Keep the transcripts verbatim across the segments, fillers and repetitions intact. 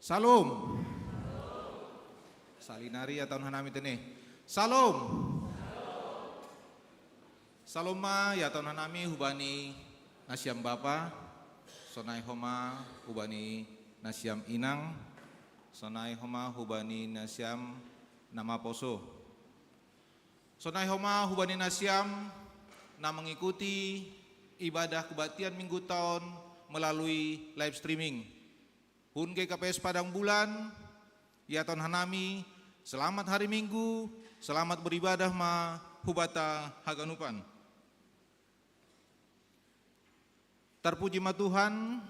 Salom. Salinari ia taon hanami tene. Salom. Salom ma ia taon hanami hubani nasiam bapa, sonai homa hubani nasiam inang, sonai homa hubani nasiam na maposo. Sonai homa hubani nasiam na mengikuti ibadah kebaktian Minggu taon melalui live streaming. Hun G K P S Padang Bulan, ia taon hanami, selamat hari Minggu, selamat beribadah ma hubata haganupan. Tarpuji ma Tuhan,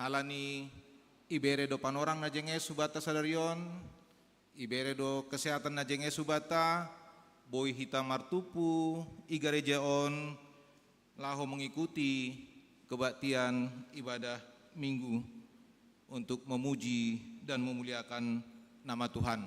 halani ibere do panorang na jenges hubata sadarion, ibere do kesehatan na jenges hubata, boi hita martupu i gareja on, laho mengikuti kebaktian ibadah Minggu untuk memuji dan memuliakan nama Tuhan.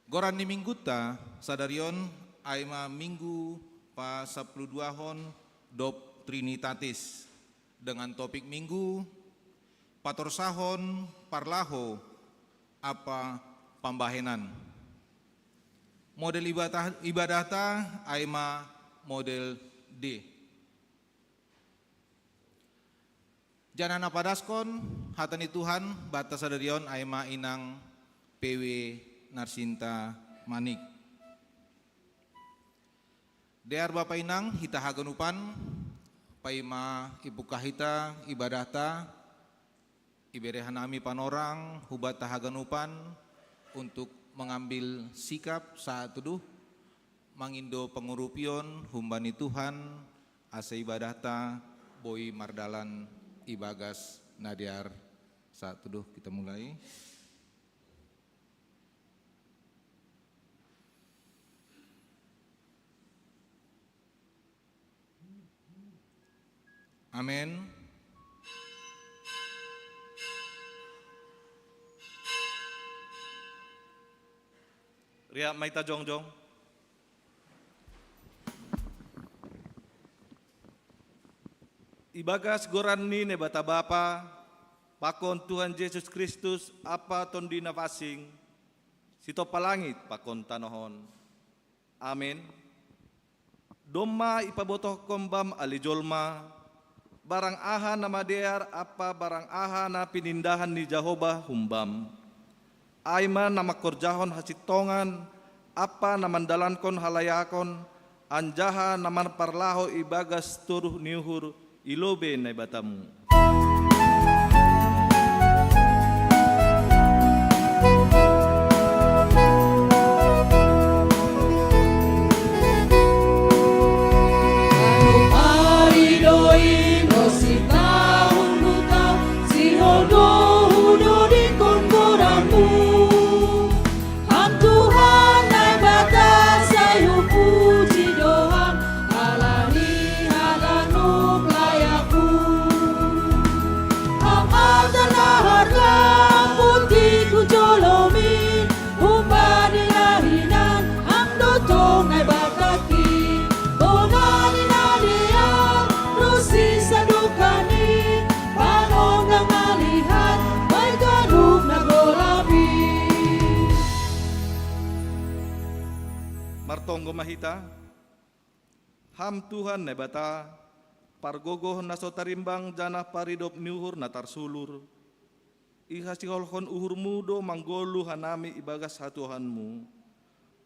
Goran ni Mingguta sadarion ai ma Minggu pa sapuluh duahon dob Trinitatis, dengan topik Minggu, patorsahon parlaho apa pambahenan. Model ibadah, ibadahta ai ma model D. Jana na padaskon hata ni Tuhan banta sadarion ai ma inang P W Narsinta Manik. Dear bapa inang hita haganupan, paima ipungkah hita ibadahta, ibere hanami panorang hubanta haganupan untuk mengambil sikap saat tuduh, mangindo pangurupion humbani Tuhan, ase ibadahta boi mardalan ibagas na dear. Saat tuduh kita mulai. Amen. Riak ma hita jongjong. Ibagas goran ni Naibata Bapa, pakon Tuhan Jesus Kristus, Ampa Tondi na pansing, sitompa langit pakon tanoh on. Amen. Domma ipabotohkon bam ale jolma, barang aha na madear ampa barang aha na pinindahan ni Jahowa humbam. Ai ma na mangkorjahon hasintongan ampa na mandalankon halayakon, anjaha na marparlahou ibagas toruh ni uhur i lobei Naibatamu. Ari do i no sitaun duta, sihol do hudodingkon goranmu. Ham Tuhan Naibata sai hupuji do Ham, halani haganup layakmu. Ham hata na harga, putik hujolomi, humbani na hinan Ham do tong Naibatangki. Bona ni na dear ro sisandukani, panondang na lihat, bahen ganup na golap i. Martonggo ma hita. Ham Tuhan Naibata, pargogoh na so tarimbang janah paridop ni uhur na tarsulur. Ihasiholhon uhurmu do manggoluh hanami ibagas hatuaonmu.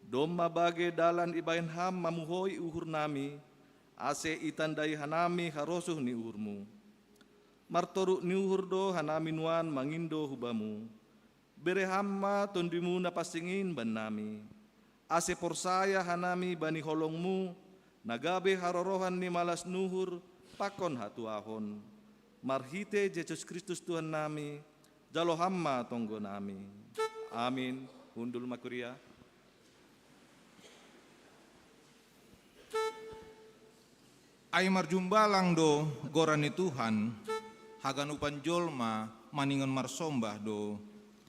Domma bage dalan ibahen Ham mamuhoi uhurnami, ase itandai hanami harosuh ni uhurmu. Martoruk ni uhur do hanami nuan mangindo hu Bamu. Bere Ham ma TondiMu na pansing in bannami, ase porsaya hanami bani holongMu, na gabe harorohan ni malas ni uhur pakon hatuaon. Marhitei Jesus Kristus Tuhannami, jalo Ham ma tonggonami. Amin. Hundul ma kuria. Ai marjumbalang do goran ni Tuhan, haganupan jolma maningon marsombah do,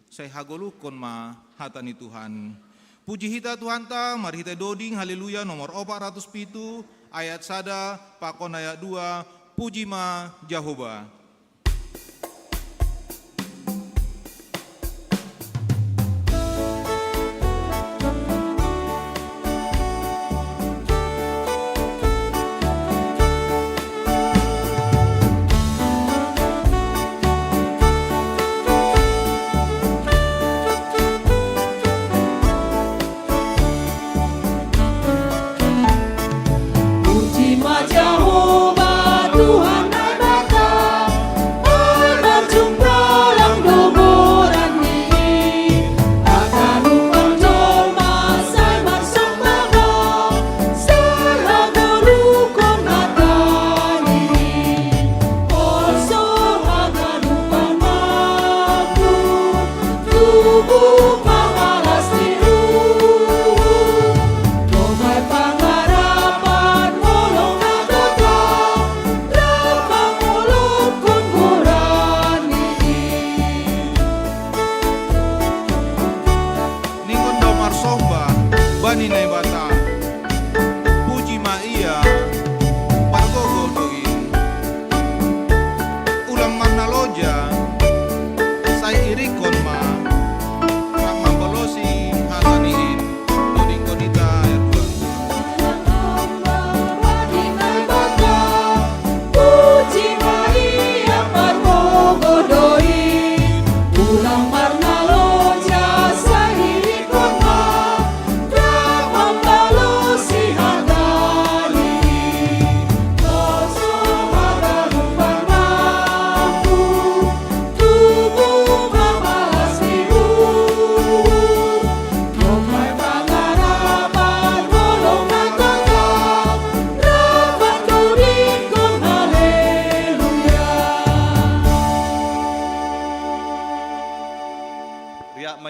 sai hagoluhkon ma hata ni Tuhan. Puji hita Tuhanta marhitei doding Haleluya nomor opat ratus pitu, ayat sada pakon ayat dua, puji ma Jahowa.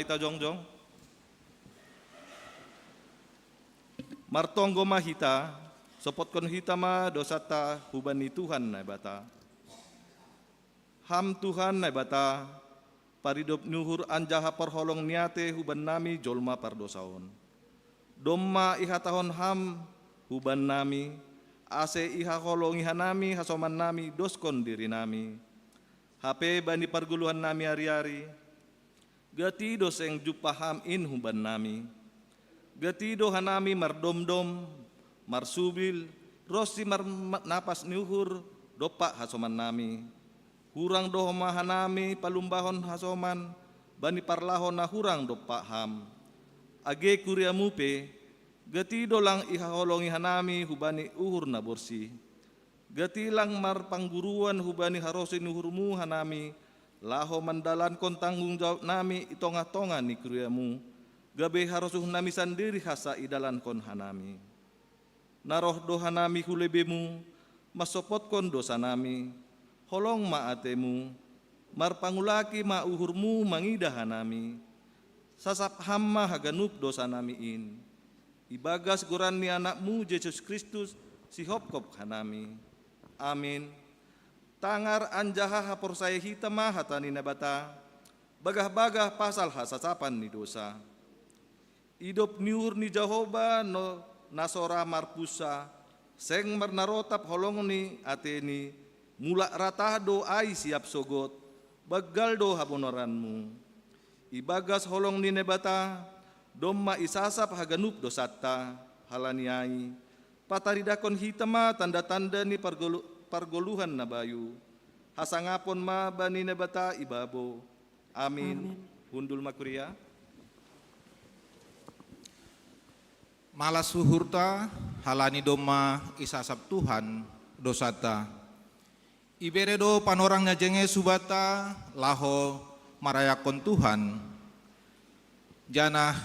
Kita jongjong. Martonggo ma hita, sopotkon hita ma dosata hubani Tuhan Naibata. Ham Tuhan Naibata, paridop ni uhur anjaha parholong ni ate hubannami jolma pardosa on. Domma ihatahon Ham hubannami, ase ihaholongi hanami hasomannami doskon dirinami. Hape bani pargoluhannami ari-ari, gati do seng jumpah Ham in hubannami. Gati do hanami mardomdom, marsubil, ronsi marnapas ni uhur dompak hasomannami. Hurang do homa hanami palumbahon hasoman bani parlaho na hurang dompak Ham. Age kuriamu pe, gati do lang ihaholongi hanami hubani uhur na borsih. Gati lang marpangguruan hubani harosi ni uhurmu hanami, laho mandalankon tanggung jawabnami i tongah-tongah ni kuriamu, gabe harosuhnami sandiri hansa idalankon hanami. Na roh do hanami hu lebemu, mansopotkon dosanami, holong ma atemu, marpangulaki ma uhurmu mangidah hanami. Sasap Ham ma haganup dosanami in. Ibagas goran ni Anakmu Jesus Kristus, sihopkop hanami. Amin. Tangar anjaha haporsaya hita ma hata ni Naibata, bagah-bagah pasal hasasapan ni dosa. Idop ni uhur ni Jahowa no na so ra marpunsa, seng marnarotap holong ni ateni, mulak ratah do ai siap sogot, banggal do habonoranmu. Ibagas holong ni Naibata, domma isasap haganup dosanta, halani ai, pataridahkon hita ma tanda-tanda ni pargolu-, pargoluhan na bayu. Hasangapon ma bani Naibata ibabo. Amin. Amin. Hundul ma kuria. Malas uhurta, halani domma isasap Tuhan dosanta. Ibere do panorang na jenge subata laho marayakkon Tuhan. Janah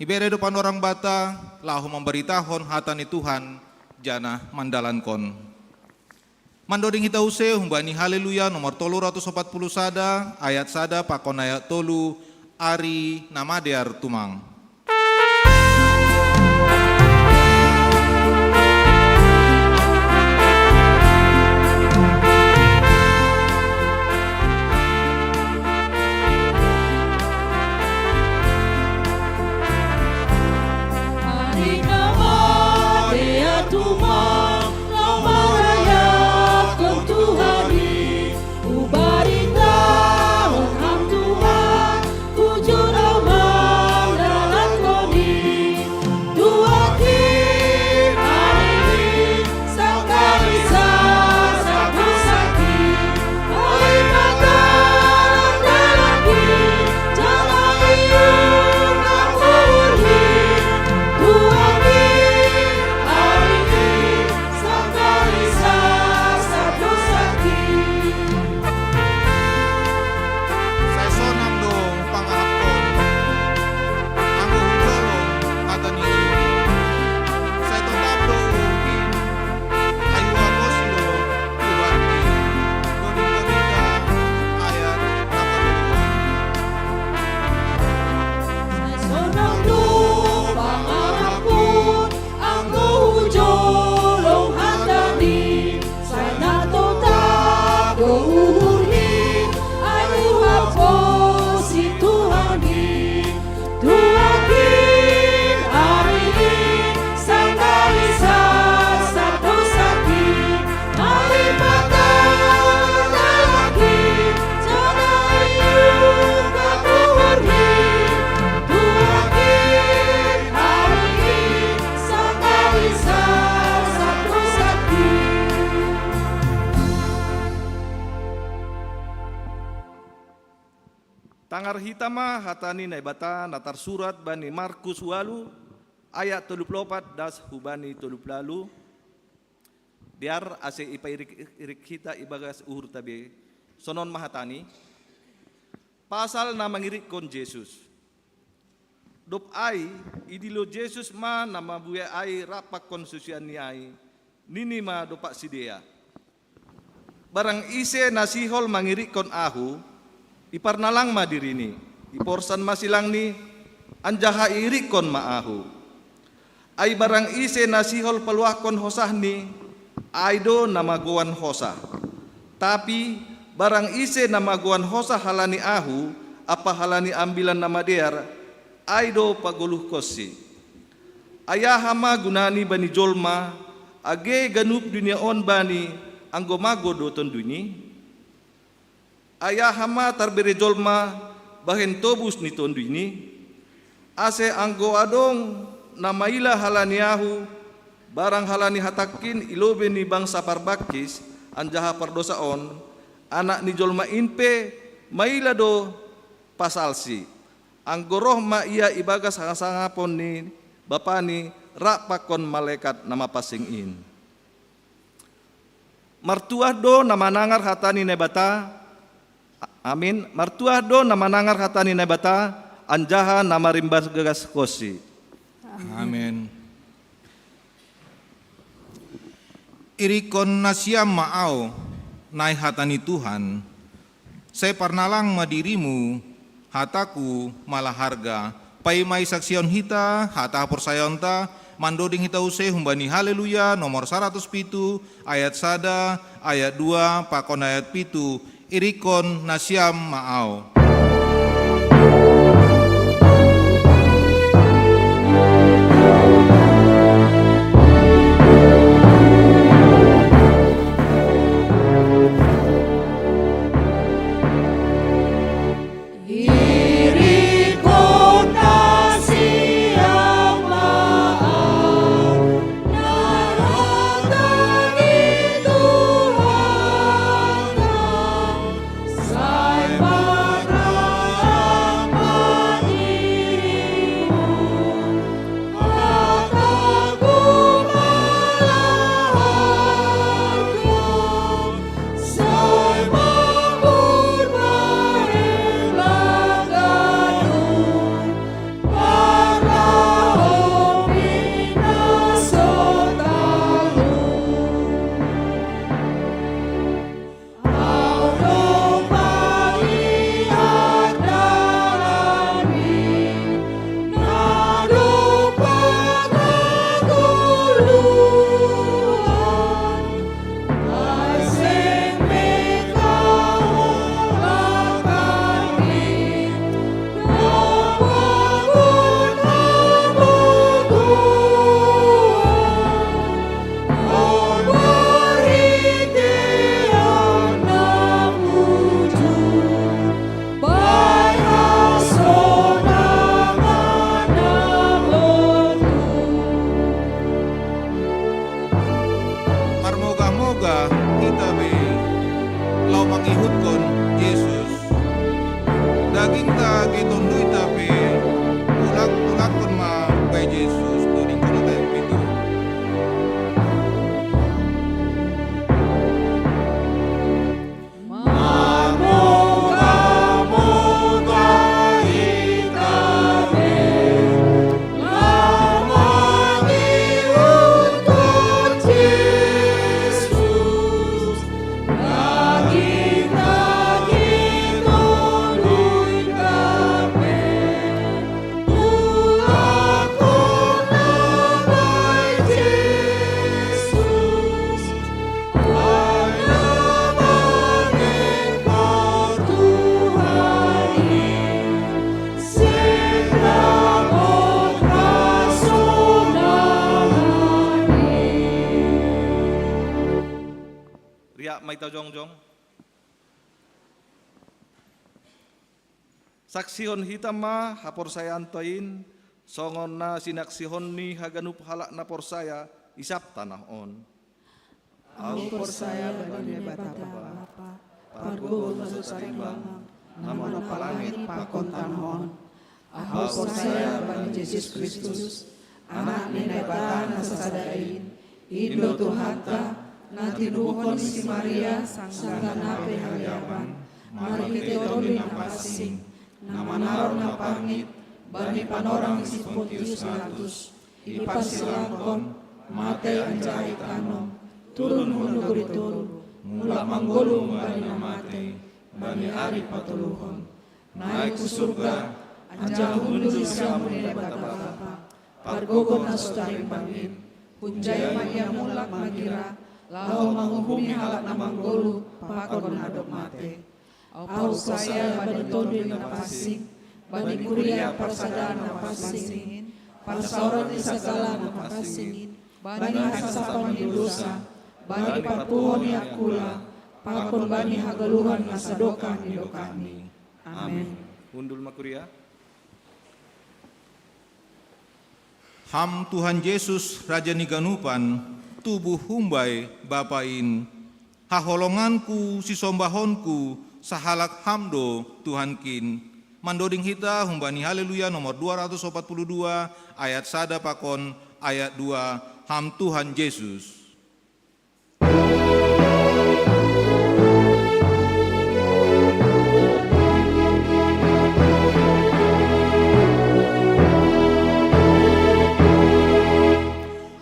ibere do panorang bata laho mambaritahon hata ni Tuhan, janah mandalankon. Mandoding hita use humbani Haleluya nomor tolu ratus opat puluh sada, ayat sada pakon ayat tolu, ari na madear tumang. Sai sonang do pangarapkon, anggo hujolom hata ni uhurmu. Sai totap do uhurmu, ai huaposi do Tuhan i. Doding Korinta ayat na patoluan. Sai sonang do pangarapkon, anggo hujolom hata ni, sai na totap do uhurmu, ai huaposi Tuhan i. Tuhan i, ari i, sangkali sasap dosangki, Tangar hita ma hata ni Naibata na tarsurat bani Markus ualu, ayat tolu pulu opat das hubani tolu pulu ualu. Dear ase ipairik-irik hita ibagas uhurta be. Sonon ma hata ni, pasal na mangirikkon Jesus. Dob ai, idilo Jesus ma na mabuei ai rap pakon susianni ai, nini ma dompak sidea: Barang ise na sihol mangirikkon Ahu, iparnalang ma dirini, Iporsan ma silangni, anjaha iirikkon ma ahu. Ai barang ise na sihol paluahkon hosahni, ai do na magoan hosah. Tapi barang ise na magoan hosah halani ahu ampa halani Ambilan Namadear, ai do pagoluhkonsi. Ai aha ma gunani bani jolma, age ganup dunia on bani, anggo mago do tonduyni? Ai aha ma tarbere jolma bahen tobus ni tonduyni? Ase anggo adong na maila halani ahu, barang halani hatangkin i lobei ni bangsa parbangkis anjaha pardousa on, Anak ni jolma in pe maila do pasalsi, anggo roh ma ia ibagas hasangapon ni Bapani rap pakon malekat na mapansing in. Martuah do na manangar hata ni Naibata. Amin. Martuah do na manangar hata ni Naibata, anjaha na marimbas gagas kosi. Amin. Irikon nasiam ma au, nai hata ni Tuhan. Sai parnalang ma dirimu, hataku mala harga. Paima isaksihon hita hata haporsayaonta, mandoding hita use humbani Haleluya nomor saratus pitu, ayat sada, ayat dua pakon ayat pitu. Irikon nasiam ma au. Marmogah-mogah hita be laho mangihutkon Jesus. Dagingta ge tonduyta pe ulak-ulakkon ma bai Jesus, dodingkon hita pitu. Riak ma hita jongjong. Saksihon hita ma haporsayaanta in, songon na sinaksihon ni haganup halak na porsaya i sab tanoh on. Ahu porsaya bani Naibata Bapa, pargogo na so tarimbang, na manoppa langit pakon tanoh on. Ahu porsaya bani Jesus Kristus, Anak ni Naibata na sasada in, in do Tuhanta, na tinubuhon ni si Maria, sangkan na pe haliapan, marhite Tondi Napansing, na manaron na pangit bani panorang ni si Pontius Pilatus, iparsilangkon, mate anjaha itanom, turun hu nagori toruh, mulak manggoluh bani na mate bani ari patoluhon. Naik ku surga, anjaha hundul isi amun Debata Bapa, pargogo na so tarimbangin, hunjai ma Ia mulak magira, laho manguhumi halak na manggoluh pakon na dob mate. Ahu husaya bani Tonduy Napansing, bani kuria parsadaan na pansing-singin, parsaoran ni sagala na pansing-singin, bani hasasapan ni dosa, bani parpuhoon ni angkula, pakon bani hagoluhan na sadokah ni dokahni. Amen. Hundul ma kuria. Ham Tuhan Jesus, Raja ni ganupan, tubuh humbai Bapa in. Haholonganku, sisombahonku, sahalak Ham do Tuhankin. Mandoding hita humbani Haleluya nomor dua ratus opat puluh dua, ayat sada pakon ayat dua, Ham Tuhan Jesus.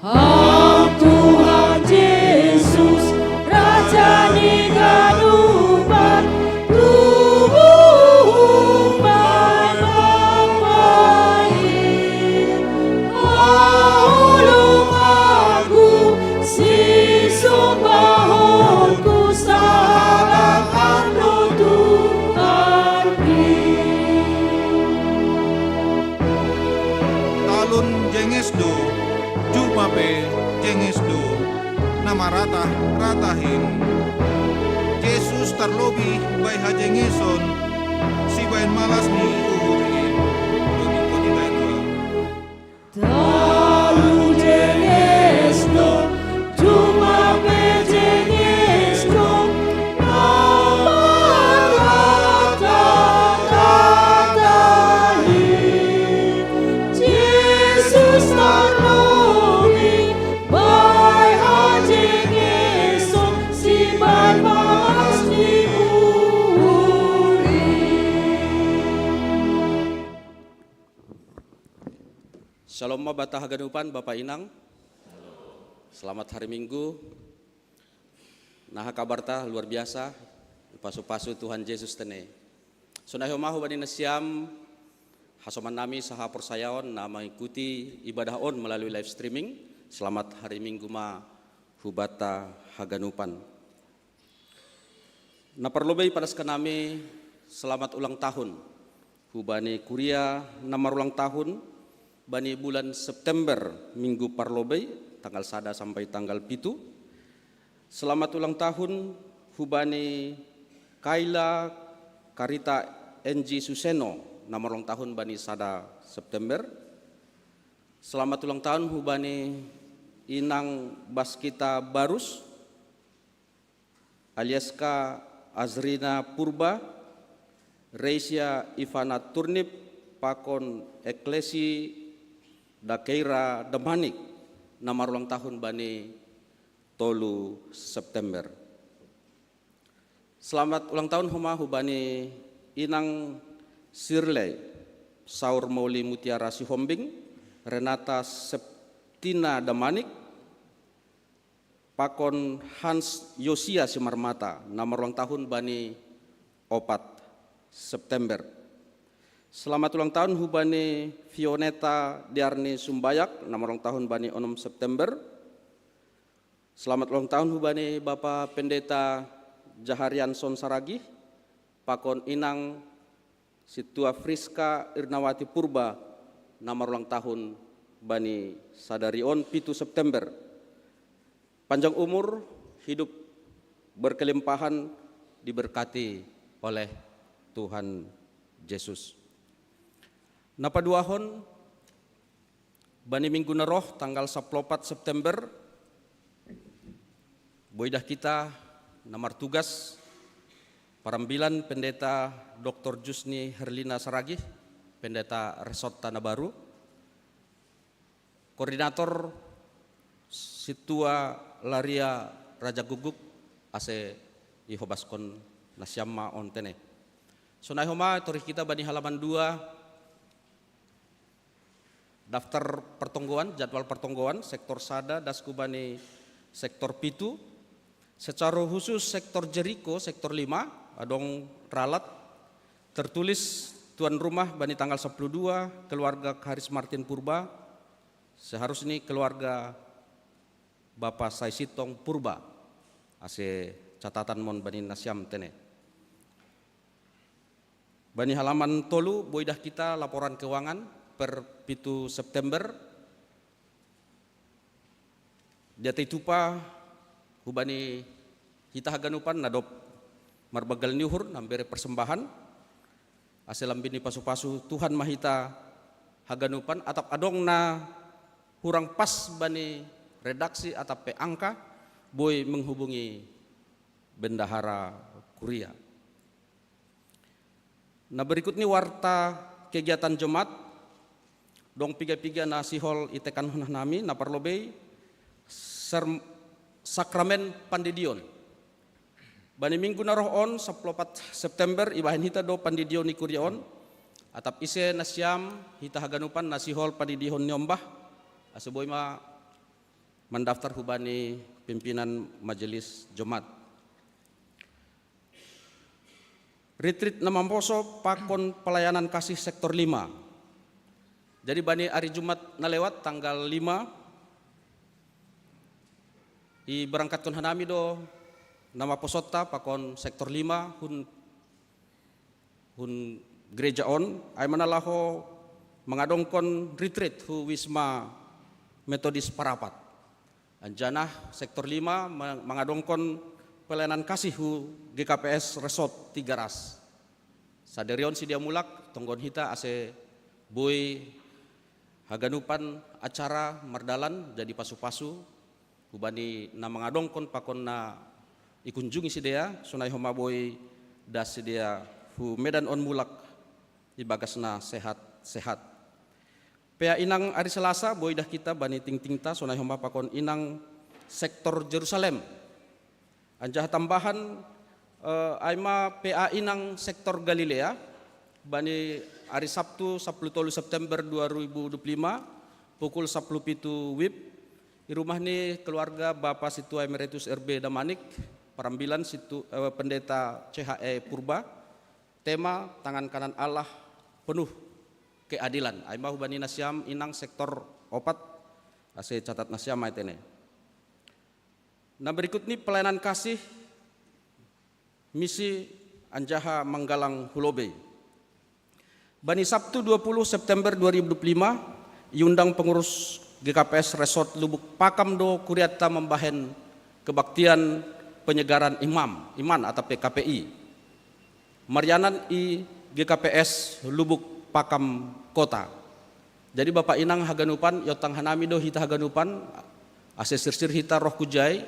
Ham Tuhan Jesus, Raja ni ganupan, tubuh humbai Bapa in. Haholonganku, sisombahonku, sahalak Ham do Tuhankin. Talun jenges do, juma pe jenges do, na maratah-ratah in. Jesus tarlobih bai hajengeson, sibahen malas ni uhur in. Lobi koni bahen dua. Talun jenges do, juma pe jenges do, na maratah-ratah in. Jesus tarlobih bai hajengeson, sibahen malas ni uhur in. Shalom ma banta haganupan, Bapa Inang. Selamat hari Minggu. Naha kabarta luar biasa, pasu-pasu Tuhan Jesus tene. Sonai homa hubani nasiam, hasoman nami sahaporsayaon na mengikuti ibadah on melalui live streaming. Selamat hari Minggu ma hu banta haganupan. Na parlobei padaskan nami selamat ulang tahun hubani kuria na marulang tahun bani bulan September, minggu parlobei, tanggal sada sampai tanggal pitu. Selamat ulang tahun hubani Kaila Karita N G Suseno na marulang tahun bani sada September. Selamat ulang tahun hubani Inang Baskita Barus, Aliaska Azrina Purba, Reisia Ivana Turnip, pakon Eklesi Dakeira Damanik, na marulang tahun bani tolu September. Selamat ulang tahun homa hubani Inang Sirlei, Saur Mauli Mutiara Sihombing, Renata Septina Damanik, pakon Hans Yosia Simarmata, na marulang tahun bani opat September. Selamat ulang tahun hubani Fioneta Diarni Sumbayak, na marulang tahun bani onom September. Selamat ulang tahun hubani Bapa Pendeta Jaharianson Saragih, pakon Inang Situa Friska Irnawati Purba, na marulang tahun bani sadari on pitu September. Panjang umur, hidup berkelimpahan, diberkati oleh Tuhan Jesus. Na paduahon, bani minggu na roh tanggal saplopat September, boidah kita na martugas parambilan Pendeta Doktor Jusni Herlina Saragih, Pendeta Resort Tanah Baru, koordinator Situa Laria Raja Guguk, ase ihobaskon nasiam ma on tene. Sonai homa torih kita bani halaman dua, daftar pertonggoan, jadwal pertonggoan, sektor sada, dasku bani sektor pitu, secara khusus sektor Jeriko, sektor lima, adong ralat, Tertulis tuan rumah bani tanggal sepuluh dua, keluarga Karis Martin Purba, seharus ni keluarga Bapa Saisitong Purba, ase catatan mon bani nasiam tene. Bani halaman tolu, boidah kita laporan keuangan per pitu September. Dia teitupa hubani hita haganupan nadop marbagal niuhur nambere persembahan, ase lambini pasu-pasu Tuhan mahita haganupan, atap adong na hurang pas bani redaksi atap pe angka, boi menghubungi bendahara kuria. Nah, berikut ni warta kegiatan Jemaat. Dong piga-piga na sihol itekan hona nami, na parlobei sakramen pandidion. Bani minggu na roh on, saplopat September, ibahen hita do pandidion ni kuria on. Atap ise nasiam hita haganupan na sihol pandidihon niombah, ase boi ma mandaftar hubani pimpinan majelis Jemaat. Retreat na mamposo pakon pelayanan kasih sektor lima. Jadi bani ari Jumat na lewat tanggal lima, iberangkatkan hanami do na maposonta pakon sektor lima hun, hun gereja on, ai ma na laho mangadongkon retreat hu Wisma Metodis Parapat. Anjanah sektor lima mangadongkon pelayanan kasih hu G K P S Resort Tigaras. Saderion sidia mulak tonggon hita ase boi haganupan acara mardalan jadi pasu-pasu hubani na mangadongkon pakon na ikunjungi sidia, sonai homa boi das sidia hu Medan on mulak ibagas na sehat-sehat. Pea inang ari Selasa, boidah kita bani tingtingta sonai homa pakon inang sektor Jerusalem. Anjaha tambahan, eh, ai ma pea inang sektor Galilea, bani ari Sabtu sapuluh tolu September dua ribu dua puluh lima, pukul sapuluh pitu wib, i rumah ni keluarga Bapa Situa Emeritus R B Damanik, parambilan situ, eh, Pendeta C H E Purba, tema tangan kanan Allah penuh keadilan. Ai ma hubani nasiam inang sektor opat, ase catat nasiam ma i tene. Nah, berikut ni pelayanan kasih misi anjaha manggalang hu lobei. Bani Sabtu dua puluh September dua ribu dua puluh lima, iundang pengurus G K P S Resort Lubuk Pakam do kuriatta mambahen kebaktian penyegaran imam, iman atap K P I. Marianan i G K P S Lubuk Pakam Kota. Jadi Bapa inang haganupan, iontang hanami do hita haganupan, ase sirsir hita roh hujai,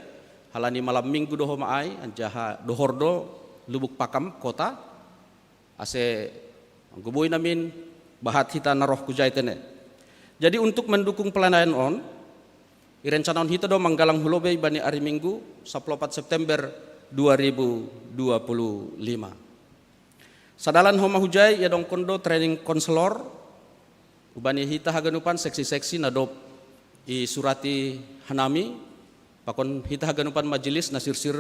halani malam minggu do homa ai, anjaha dohor do Lubuk Pakam Kota, ase anggo boi namin bahat hita na roh hujai tene. Jadi untuk mendukung pelayanan on, irencanahon hita do manggalang hu lobei bani ari Minggu saplopat September dua ribu dua puluh lima. Sadalan homa hujai iadongkon do training konselor, hubani hita haganupan seksi-seksi na dob isurati hanami, pakon hita haganupan majelis na sirsir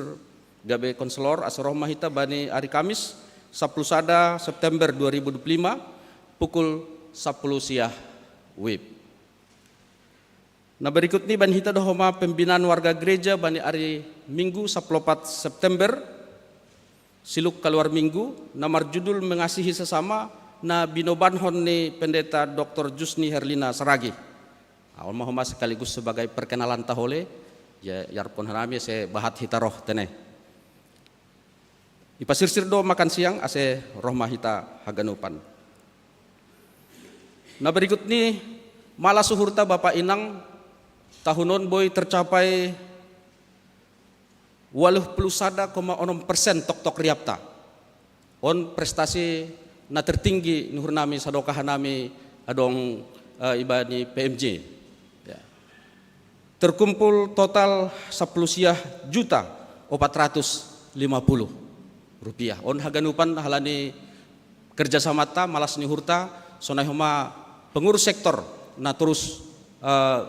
gabe konselor, ase roh ma hita bani ari Kamis sapuluh sada September dua ribu dua puluh lima, pukul sapuluh siah wib. Nah, berikut ni bani hita do homa pembinaan warga gereja bani ari Minggu saplopat September, siluk kaluar Minggu, na marjudul Mengasihi Sesama, na binobanhon ni Pendeta Doktor Jusni Herlina Saragih. Nah, on ma homa sekaligus sebagai perkenalan tahole, ya, iarapkon hanami ase bahat hita roh tene. Ipasirsir do makan siang ase roh ma hita haganupan. Nah, berikut ni malas uhurta Bapa inang, tahun on boi tercapai waluh puluh sada koma onom persen toktok riapta. On prestasi na tertinggi ni uhur nami, sadokah nami adong, eh, ibani P M J. Ya. Terkumpul total sapuluh siah juta opat ratus lima puluh rupiah. On haganupan halani kerjasamanta, malas ni uhurta, sonai homa pengurus sektor na torus, eh,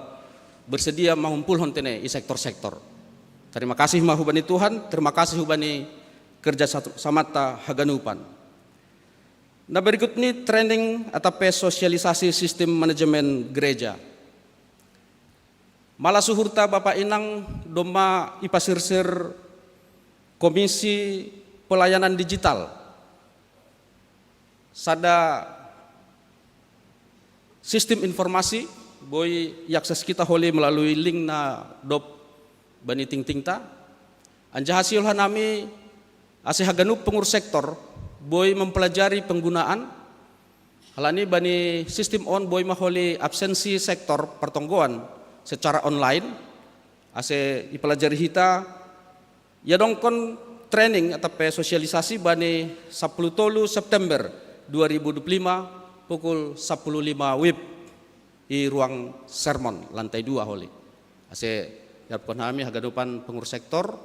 bersedia mangumpulhon tene i sektor-sektor. Terima kasih ma hubani Tuhan, terima kasih hubani kerjasamanta haganupan. Na berikut ni training atape sosialisasi sistem manajemen gereja. Mala suhurta bapa inang domma ipasirsir Komisi Pelayanan Digital sada sistem informasi boi iakses kita holi melalui link na dop bani tingtingta. Anjaha siul hanami ase haganup pengurus sektor boi mempelajari penggunaan halani bani sistem on boi maholi absensi sektor pertonggoan secara online ase ipelajari hita ia dongkon training atape sosialisasi bani sapuluh tolu September dua ribu dua puluh lima pukul sapuluh lima wib i ruang sermon lantai dua holi. Ase iarpkon hami haganupan pengurus sektor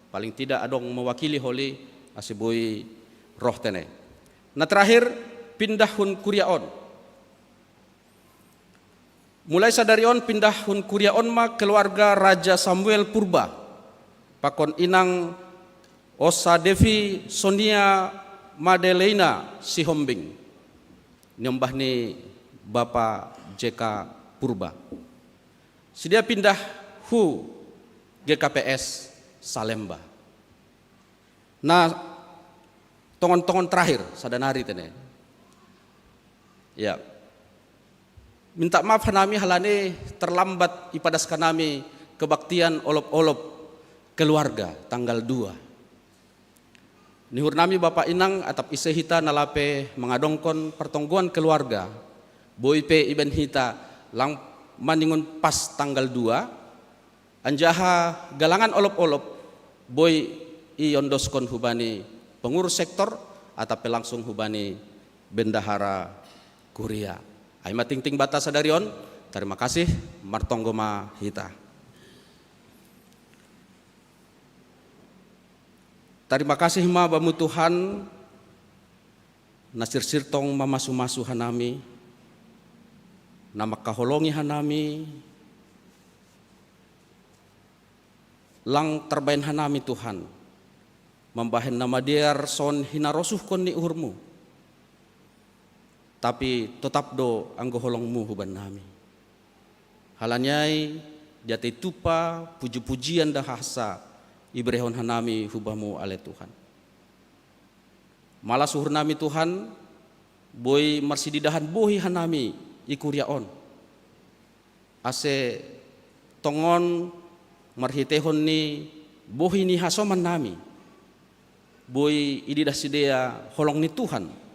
paling tidak adong mewakili holi ase boi roh tene. Na terakhir, pindah hun kuria on. Mulai sadari on pindah hun kuria on ma keluarga Raja Samuel Purba pakon inang Osa Devi Sonia Madeleina Sihombing niombah ni Bapa J K Purba. Sidia pindah hu G K P S Salemba. Na tongon-tongon terakhir sada nari tene. Ya. Minta maaf hanami halani terlambat ipadas kanami kebaktian olop-olop keluarga tanggal dua. Nihur nami bapa inang atap ise hita na lape mangadongkon pertonggoan keluarga boi pe iben hita lang maningon pas tanggal dua. Anjaha galangan olop-olop boi iondoskon hubani pengurus sektor atape langsung hubani bendahara kuria. Ai ma tingting bata sadari on. Tarima kasih. Martonggo ma hita. Tarima kasih ma bamu Tuhan na sirsirtong mamasu-masu hanami na makaholongi hanami. Lang tarbaen hanami Tuhan mambahen na madear son hinarosuhkon ni uhurmu. Tapi totap do anggo holongmu huban nami. Halani ai diatei tupa puji-pujian da hahsa iberehon hanami hubamu ale Tuhan. Malas uhur nami Tuhan boi marsididahan bohi hanami i kuria on. Ase tongon marhiteihon ni bohi ni hasoman nami boi ididah sidea holong ni Tuhan.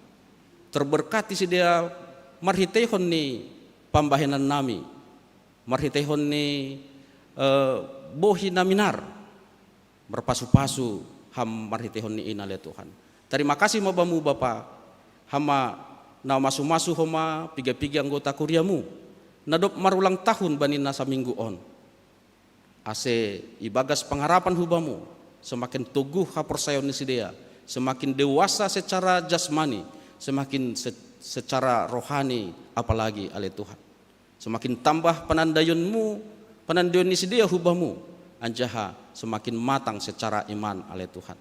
Terberkati sidea marhiteihon ni pambahenan nami marhiteihon ni eh, bohi na minar. Marpasu-pasu ham marhiteihon ni ina le Tuhan. Tarima kasih ma bamu Bapa hama na masu-masu homa piga-piga anggota kuriamu na dob marulang tahun bani na saminggu on. Ase ibagas pangarapan hubamu semakin toguh haporsayaon ni sidea, semakin dewasa secara jasmani, semakin se- secara rohani apalagi ale Tuhan. Semakin tambah panandayonmu, panandayon ni sidea hubamu, anjaha semakin matang secara iman ale Tuhan.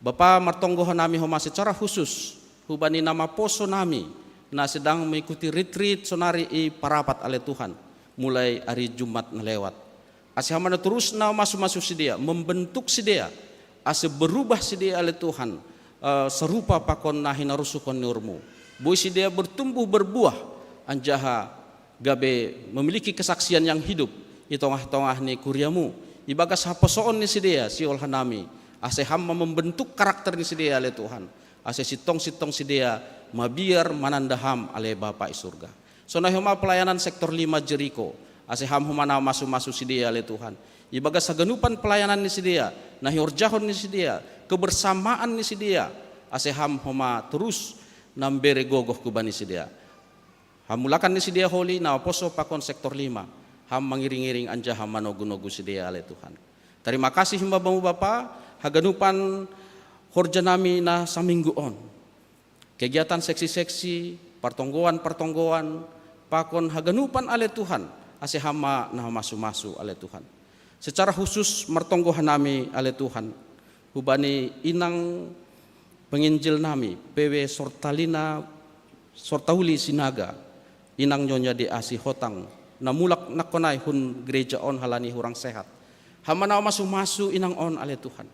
Bapa martonggo hanami homa secara khusus hubani na maposo nami na sedang mengikuti retreat sonari i parapat ale Tuhan mulai ari Jumat na lewat. Ase hama na torus na masu-masu sidea, membentuk sidea, ase berubah sidea ale Tuhan eh, serupa pakon na hinarusuhkon ni uhurmu. Boi sidea bertumbuh berbuah anjaha gabe memiliki kesaksian yang hidup i tongah-tongah ni kuriamu. Ibagas haposoon ni sidea siol hanami ase ham ma membentuk karakter ni sidea ale Tuhan. Ase sitong-sitong sidea mabiar mananda ham ale Bapa i surga. Sonai homa pelayanan sektor lima Jeriko ase ham homa na masu-masu sidea ale Tuhan. Ibagas haganupan pelayanan ni sidea na hiorjahon ni sidea kebersamaan ni sidea ase ham homa torus nambere gogoh kubani sidea. Hamulakan ni sidea holi na oposo pakon sektor lima ham mangiring-iring anjaha manogu-nogu sidea ale Tuhan. Tarima kasih ma bamu Bapa haganupan horja nami na saminggu on. Kegiatan seksi-seksi, partonggoan-partonggoan, pakon haganupan ale Tuhan ase hama na masu-masu ale Tuhan. Secara khusus martonggo hanami ale Tuhan hubani inang Penginjil nami, P W Sortalina, Sortauli Sinaga, inang Nyonya D A Sihotang, na mulak nakonai hun gereja on halani hurang sehat. Hama nau masu-masu inang on ale Tuhan.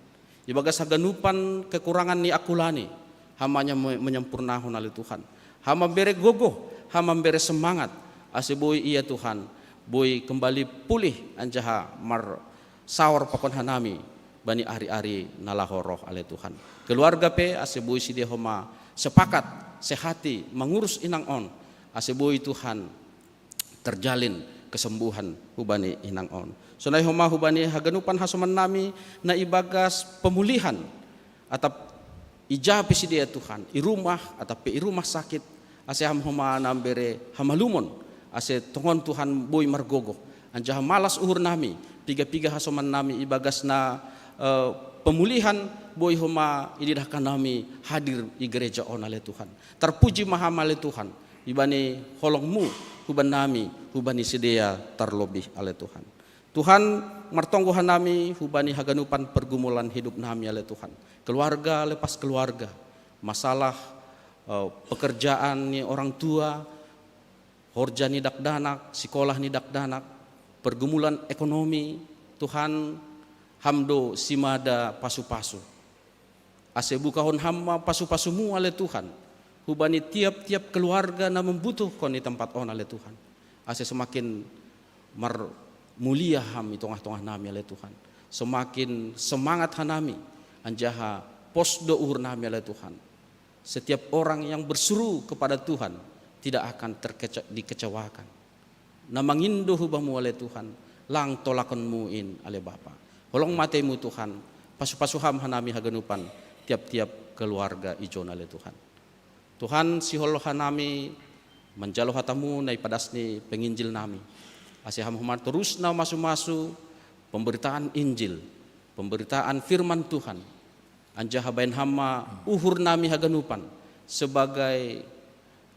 Ibagas haganupan kekurangan ni akulani, hama nya me-, menyempurnahon ale Tuhan. Hama bere gogoh, hama bere semangat, ase boi ia Tuhan, boi kembali pulih anjaha mar saor pakon hanami bani ari-ari na laho roh ale Tuhan. Keluarga pe ase boi sidea homa sepakat, sehati, mangurus inang on, ase boi Tuhan terjalin kesembuhan hubani inang on. Sonai homa hubani haganupan hasoman nami na ibagas pemulihan atap ija pe sidea Tuhan, i rumah atap pe i rumah sakit, ase ham homa nambere hamalumon, ase tongon Tuhan boi margogoh. Anjaha malas uhur nami, piga-piga hasoman nami ibagas na, eh, pemulihan boi homa idedahkan nami hadir i gereja on ale Tuhan. Terpuji ma ham ale Tuhan, ibani holongmu, hubani nami, hubani sidea terlebih ale Tuhan. Tuhan, martonggo hanami hubani haganupan pergumulan hidup nami ale Tuhan. Keluarga lepas keluarga, masalah, eh, pekerjaan ni orang tua, horja ni dakdanak, sikolah ni dakdanak, pergumulan ekonomi, Tuhan, ham do simada pasu-pasu. Ase bukahon ham ma pasu-pasumu ale Tuhan, hubani tiap-tiap keluarga na membutuhkon i tempat on ale Tuhan. Ase semakin marmulia ham i tongah-tongah nami ale Tuhan. Semakin semangat hanami, anjaha pos do uhur nami ale Tuhan. Setiap orang yang berseru kepada Tuhan tidak akan terkece-, dikecewakan. Na mangindo hu bamu ale Tuhan, lang tolakonmu in ale Bapa. Holong ma ateimu Tuhan, pasu-pasu ham hanami haganupan, tiap-tiap keluarga ijon ale Tuhan. Tuhan, sihol hanami manjalo hatamu na ipadas ni penginjil nami. Ase ham homa torus na masu-masu pemberitaan Injil, pemberitaan firman Tuhan. Anjaha baen ham ma uhur nami haganupan sebagai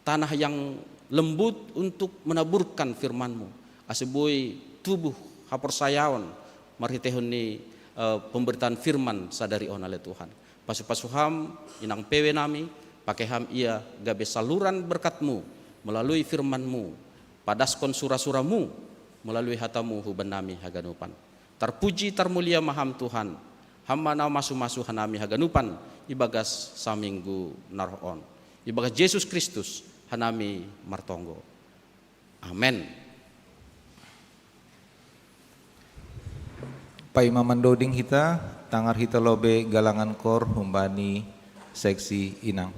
tanah yang lembut untuk menaburkan firman-Mu, ase boi tubuh haporsayaon marhiteihon ni, eh, pemberitaan firman sadari on ale Tuhan. Pasu-pasu ham inang P W nami, pake ham ia gabe saluran berkat-Mu melalui firman-Mu, padaskon sura-sura-Mu melalui hata-Mu hubani nami haganupan. Tarpuji tarmulia ma Ham Tuhan, Ham ma na masu-masu hanami haganupan ibagas saminggu na roh on. Ibagas Jesus Kristus hanami martonggo. Amen. Paima mandoding hita, tangar hita lobei galangan kor humbani seksi inang.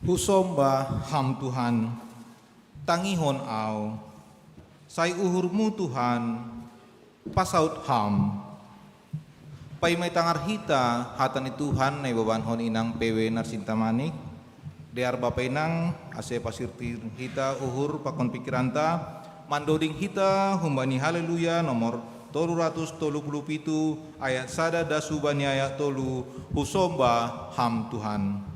Husomba Ham Tuhan, tangihon au, sai uhur-Mu Tuhan, pasaut Ham. Paima itangar hita hata ni Tuhan na ibabankon inang P W Narsinta Manik, dear bapa inang, ase pasirtir hita uhur pakon pikiranta, mandoding hita humbani Haleluya nomor tolu ratus tolu puluh pitu, ayat sada dasu bani ayat tolu, Husomba Ham Tuhan.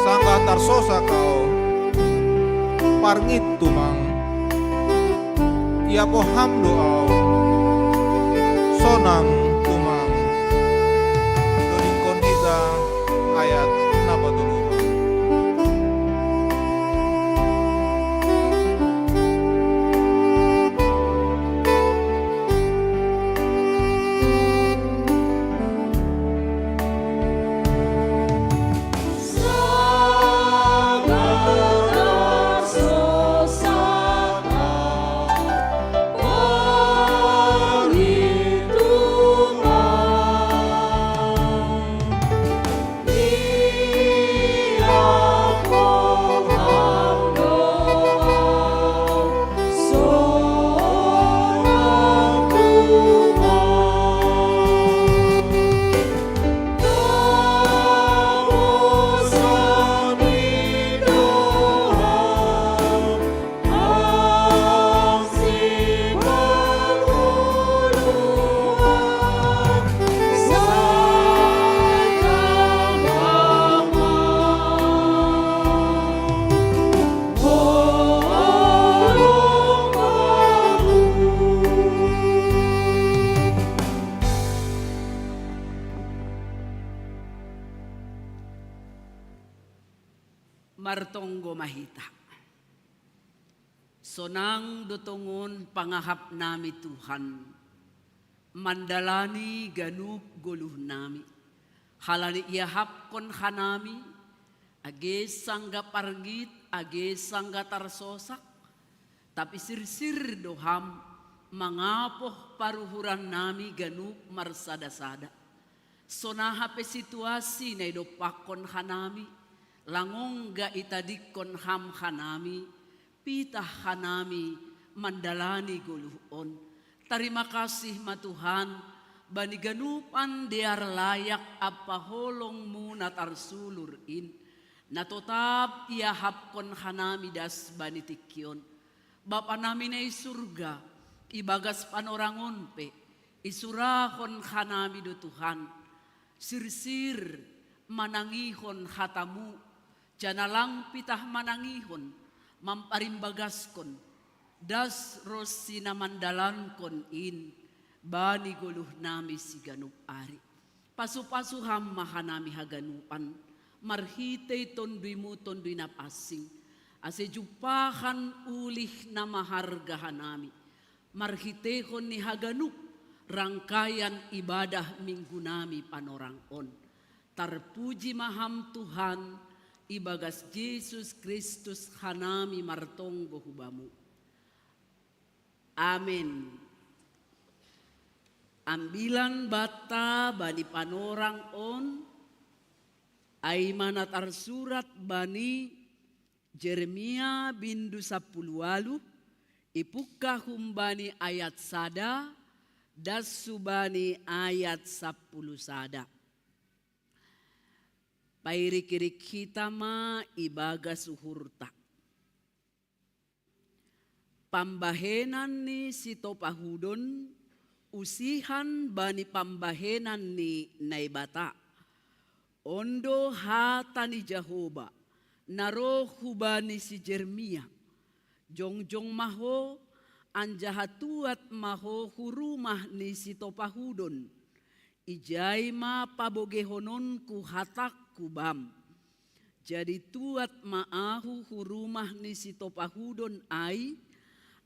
Sanggah tarsosak au, parngit tumang. Iapo Ham do au, sonang tumang. Dodingkon hita ayat na patoluhon. Martonggo ma hita. Sonang do tongon pangahap nami Tuhan, mandalani ganup goluh nami, halani iahapkon hanami, age sanggah parngit, age sanggah tarsosak, tapi sirsir do Ham mangapoh paruhuran nami ganup marsada-sada. Sonaha pe situasi na idompakkon hanami, lang ongga itadingkon Ham hanami, pitah hanami mandalani goluh on. Tarima kasih ma Tuhan, bani ganupan dear layak ampa holongmu na tarsulur in, na totap iahapkon hanami das bani tingki on. Bapa nami na i surga, ibagas panorang on pe, isurahon hanami do Tuhan, sirsir manangihon hatamu, janah lang pitah manangihon, mamparimbagaskon, das ronsi na mandalankon in, bani goluh nami siganup ari. Pasu-pasu Ham ma hanami haganupan, marhitei TonduyMu, Tonduy Na Pansing, ase jumpahan ulih na maharga hanami, marhiteihon ni haganup rangkaian ibadah Minggu nami panorang on. Tarpuji ma Ham Tuhan, ibagas Jesus Kristus hanami martonggo hu Bamu. Amen. Ambilan banta bani panorang on, ai ma na tarsurat bani Jeremia bindu sampulu ualuh, ipungkah humbani ayat sada, das hubani ayat sampulu sada. Pairik-irik hita ma ibagas uhurta. Pambahenan ni sitopahudon, usihan bani pambahenan ni Naibata. On do hata ni Jahowa, na roh hubani si Jeremia. Jongjong ma ho, anjaha tuat ma ho hu rumah ni sitopahudon. Ijai ma pabogehononku hatangku bam. Jadi tuat ma ahu hu rumah ni sitopahudon ai,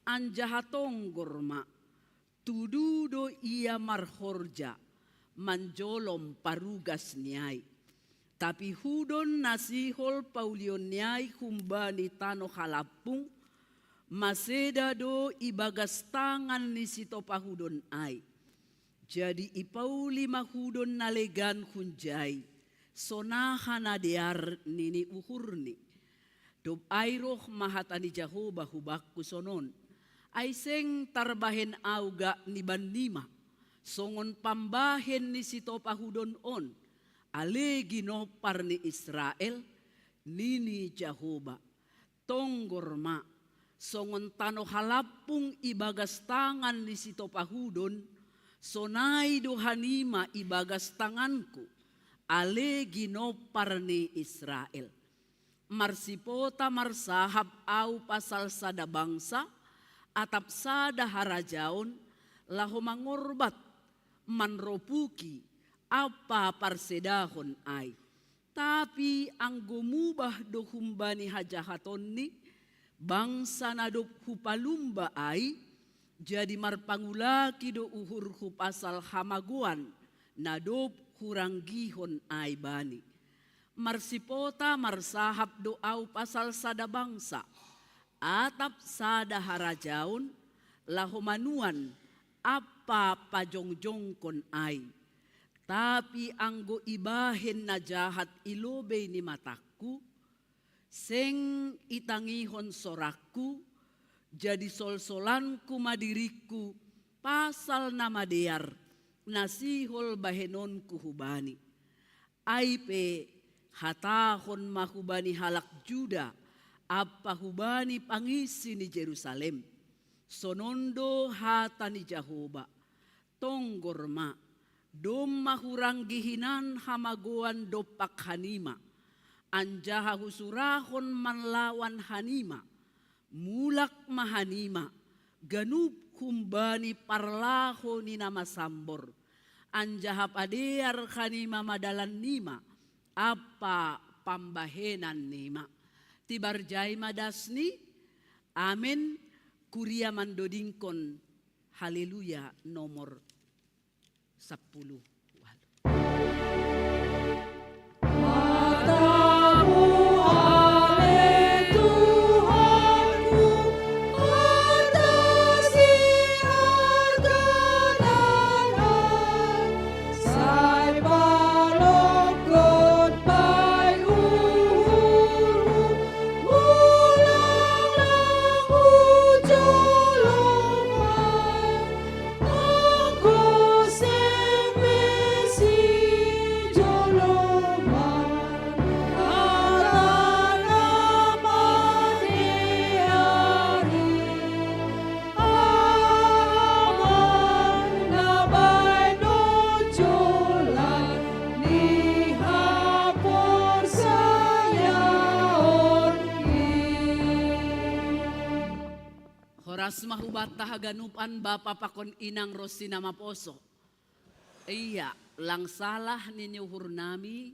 anjaha tonggor ma, tudu do ia marhorja, manjolom parugas ni ai. Tapi hudon na sihol paulion ni ai humbani tanoh halampung, maseda do ibagas tangan ni sitopahudon ai. Jadi ipauli ma hudon na legan hunjai, sonaha na dear nini uhurni. Dob ai roh ma hata ni Jahowa hubakku sonon: Ai seng tarbahen ahu gak ni bannima, songon pambahen ni sitopahudon on, ale ginompar ni Israel, nini Jahowa. Tonggor ma, songon tanoh halampung ibagas tangan ni sitopahudon, sonai do hanima ibagas tanganku, ale ginompar ni Israel. Marsipota marsahap ahu pasal sada bangsa, atap sada harajaon, laho mangorbat, manropuki, ampa parsedahon ai. Tapi anggo mubah do humbani hajahatonni, bangsa na dob hupalumba ai, jadi marpangulaki do uhurhu pasal hamagoan, na dob huranggihon ai bani. Marsipota marsahap do ahu pasal sada bangsa, atap sada harajaon, laho manuan, ampa pajongjongkon ai. Tapi anggo ibahen na jahat i lobei ni matangku, seng itangihon sorangku, jadi solsolanku ma diringku, pasal na madear, na sihol bahenonku hubani. Ai pe, hatahon ma hubani halak Juda, ampa hubani pangisi ni Jerusalem: Sonon do hata ni Jahowa: Tonggor ma, domma huranggi hinan hamagoan dompak hanima, anjaha husurahon manlawan hanima. Mulak ma hanima, ganup humbani parlaho ni na masambor, anjaha padear hanima ma dalannima, ampa pambahenannima. Tibar jai ma dasni. Amen. Kuria mandodingkon Haleluya nomor sampulu ualuh. Ras ma hubanta haganupan bapa pakon inang ro sinamaposo. Ia, lang salah nini uhur nami,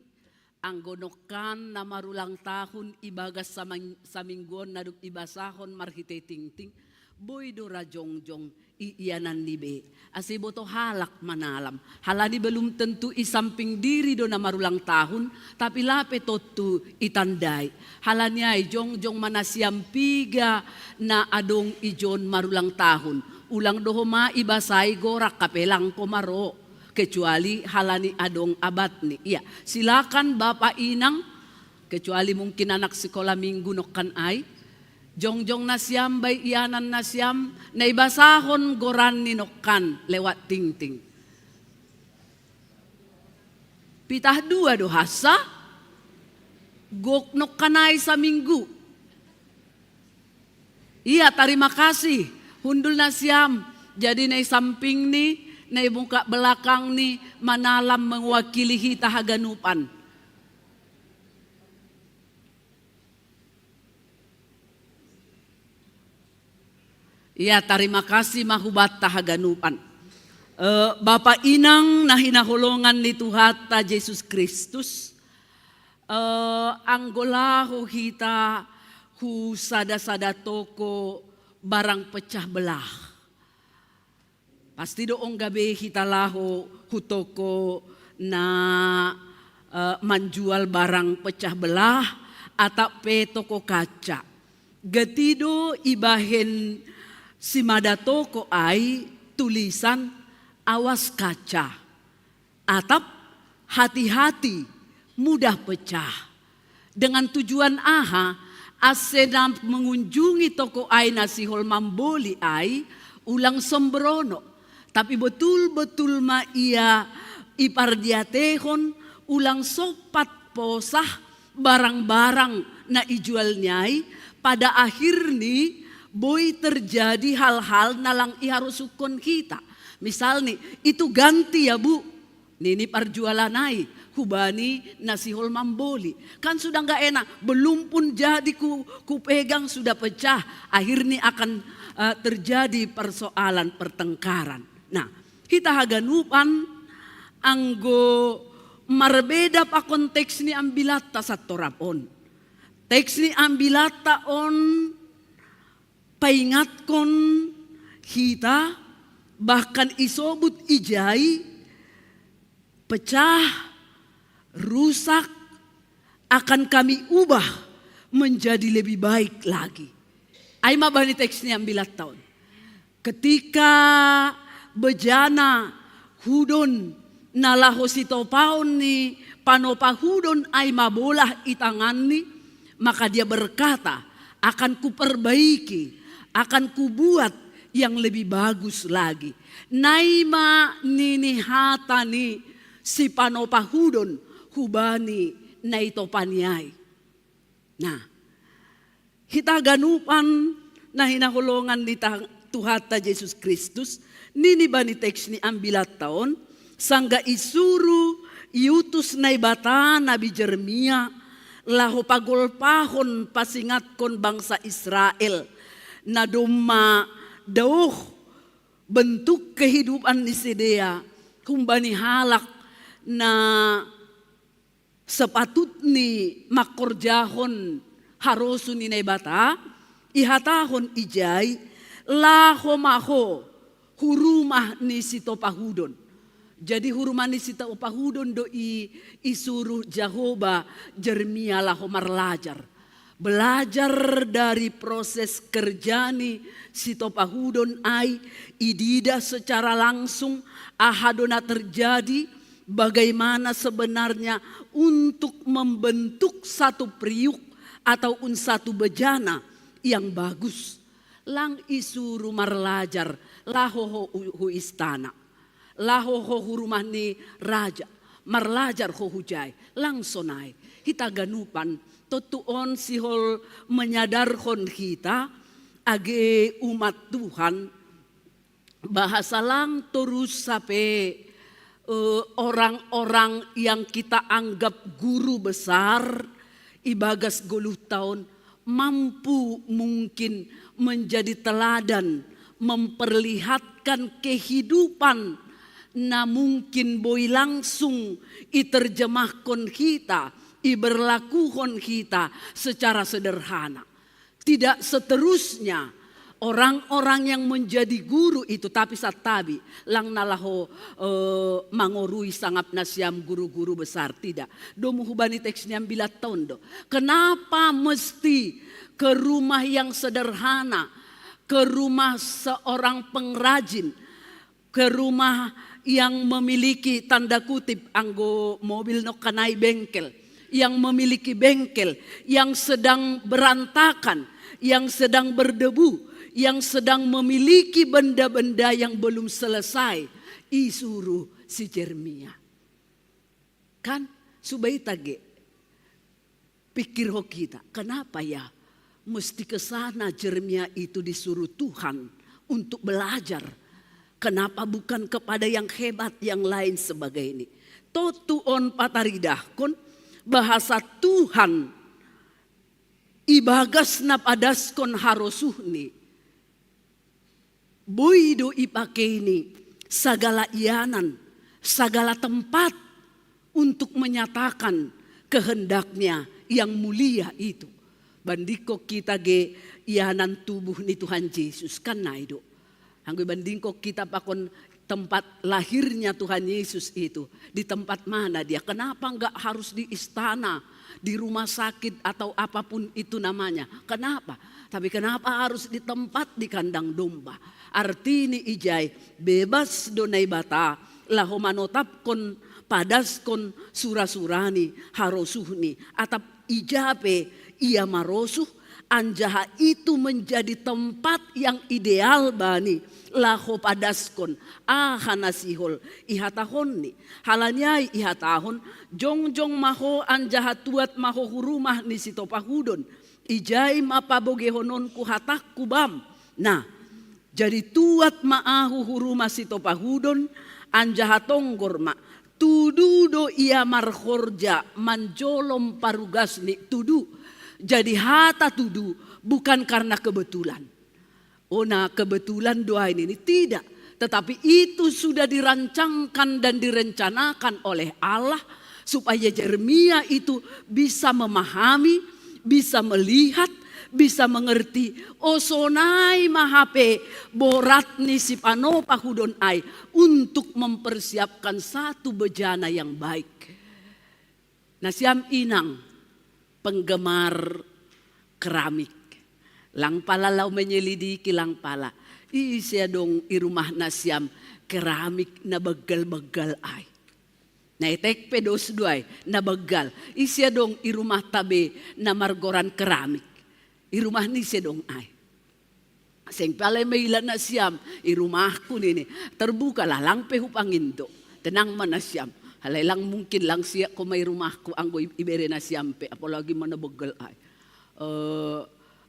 anggo nongkan na marulang tahun ibagas saming-, samingguon na dung ibasahon marhite tingting, boi do ra jongjong i ianan ni be. Ase boto halak manalam. Halani belum tentu i samping diri do na marulang tahun, tapi lape tontu itandai. Halani ai jongjong ma nasiam piga na adong ijon marulang tahun. Ulang doho ma ibasai gorak kapelang ko maro. Kecuali halani adong abatni. Ia, silakan bapa inang, kecuali mungkin anak sikola minggu nongkan ai. Jongjong nasiam bai ianan nasiam, na ibasahon goranni nongkan lewat tingting. Pitah dua do hasa, gok nongkan ai saminggu. Ia, tarima kasih, hundul nasiam, jadi na i sampingni, na i muka belakangni, manalam mewakili hita haganupan. Ia, tarima kasih ma hubanta haganupan. Eh, bapa inang na hinaholongan ni Tuhanta Jesus Kristus, eh, anggo laho hita hu sada-sada toko barang pecah belah. Pasti do ong gabe hita laho hu toko na, eh, manjual barang pecah belah, atap pe toko kaca. Gati do ibahen simada toko ai tulisan awas kaca, atap hati-hati mudah pecah. Dengan tujuan aha? Ase na mengunjungi toko ai na sihol mamboli ai ulang sombrono, tapi betul-betul ma ia ipardiatehon ulang sompat posah barang-barang na ijualni ai, pada akhirni boi terjadi hal-hal na lang iharosuhon hita. Misalni, itu ganti ya Bu, nini parjualan ai hubani na sihol mamboli. Kan sudah nggak enak, belum pun jadi ku, kupegang sudah pecah, akhirnya akan, eh, terjadi persoalan pertengkaran. Nah, hita haganupan anggo marbeda pakon teks ni ambilatta santorap on. Teks ni ambilatta on paingatkon hita, bahkan isobut ijai, pecah, rusak, akan kami ubah menjadi lebih baik lagi. Ai ma bani teks ni ambilatta on. Ketika bejana hudon na laho sitopaon ni panopahudon ai mabolah i tanganni, maka dia berkata, "Akan kuperbaiki, akan kubuat yang lebih bagus lagi." Naima nini hata ni sipanopahudon hubani na itopani ai. Nah, hita ganupan na hinaholongan ni ta-, Tuhanta Jesus Kristus, nini bani teks ni ambilatta on, sanggah isuru iutus Naibata nabi Jeremia laho pagolpahon pasingatkon bangsa Israel, na domma daoh bentuk kehidupan ni sidea humbani halak na sepatutni mangkorjahon harosuh ni Naibata, ihatahon ijai, "Laho ma ho hu rumah ni sitopahudon." Jadi hu rumah ni sitopahudon do i, isuruh Jahowa Jeremia laho marlajar. Belajar dari proses kerja ni sitopahudon ai, idida secara langsung aha do na terjadi, bagaimana sebenarnya untuk membentuk satu priuk ataupun satu bejana yang bagus. Lang isuru marlajar, laho ho hu, hu istana. Laho ho hu rumah ni raja, marlajar ho hujai, lang sonai. Hita ganupan, tontu on sihol menyadarhon hita, age umat Tuhan, bahasa lang torus hape, eh, orang-orang yang kita anggap guru besar, ibagas goluhta on, mampu mungkin menjadi teladan, memperlihatkan kehidupan na mungkin boi langsung iterjemahkon hita, iberlakuhon hita secara sederhana. Tidak seterusnya orang-orang yang menjadi guru itu, tapi satabi lang na laho eh, mangorui sangap nasiam guru-guru besar, tidak. Domu hubani teks niam bila tondo. Kenapa mesti ke rumah yang sederhana, ke rumah seorang pengrajin, ke rumah yang memiliki, tanda kutip, anggo mobil no kanai, bengkel, yang memiliki bengkel, yang sedang berantakan, yang sedang berdebu, yang sedang memiliki benda-benda yang belum selesai, isuruh si Jeremia. Kan subai tage pikir ho kita, kenapa ya mesti ke sana Jeremia itu disuruh Tuhan untuk belajar? Kenapa bukan kepada yang hebat yang lain sebagai ini? Totu on pataridahkon bahasa Tuhan ibagas na padaskon harosuhni. Boi do ipakeini sagala ianan, sagala tempat untuk menyatakan kehendaknya yang mulia itu. Bandingko kita ge ianan tubuh ni Tuhan Yesus, kan nai do. Anggo bandingko kita pakon tempat lahirnya Tuhan Yesus itu, di tempat mana dia? Kenapa nggak harus di istana, di rumah sakit atau apapun itu namanya? Kenapa? Tapi kenapa harus di tempat, di kandang domba? Artini ijai, bebas do Naibata laho manotapkon, padaskon sura-surani, harosuhni, atap ija pe ia marosuh, anjaha itu menjadi tempat yang ideal bani laho padaskon aha na sihol ihatahonni. Halani ai ihatahon, jongjong ma ho anjaha tuat ma ho hu rumah ni sitopahudon, ijai ma pabogehononku hatangku bam. Nah, jadi tuat ma ahu hu rumah sitopahudon, anjaha tonggor ma, tudu do ia marhorja manjolom parugasni, tudu. Jadi hata tudu bukan karena kebetulan. Oh, nah, kebetulan doa ini, ini tidak. Tetapi itu sudah dirancangkan dan direncanakan oleh Allah supaya Jeremia itu bisa memahami, bisa melihat, bisa mengerti. O sonai ma hape borat ni sipanopahudon ai untuk mempersiapkan satu bejana yang baik. Nasiam inang penggemar keramik, lang pala laho menyelidiki, lang pala ise adong i rumah nasiam keramik na begal-begal ai. Na etek pe dos do ai na begal. Ise adong i rumah tabe na margoran keramik? I rumah ni ise adong ai? Seng pala maila nasiam, i rumahku nini. Terbukalah, lang pe hupangindo. Tenang ma nasiam. Halai lang mungkin lang siak ho ma i rumahku anggo ibere nasiam pe, apalagi ma na begal ai. Eh,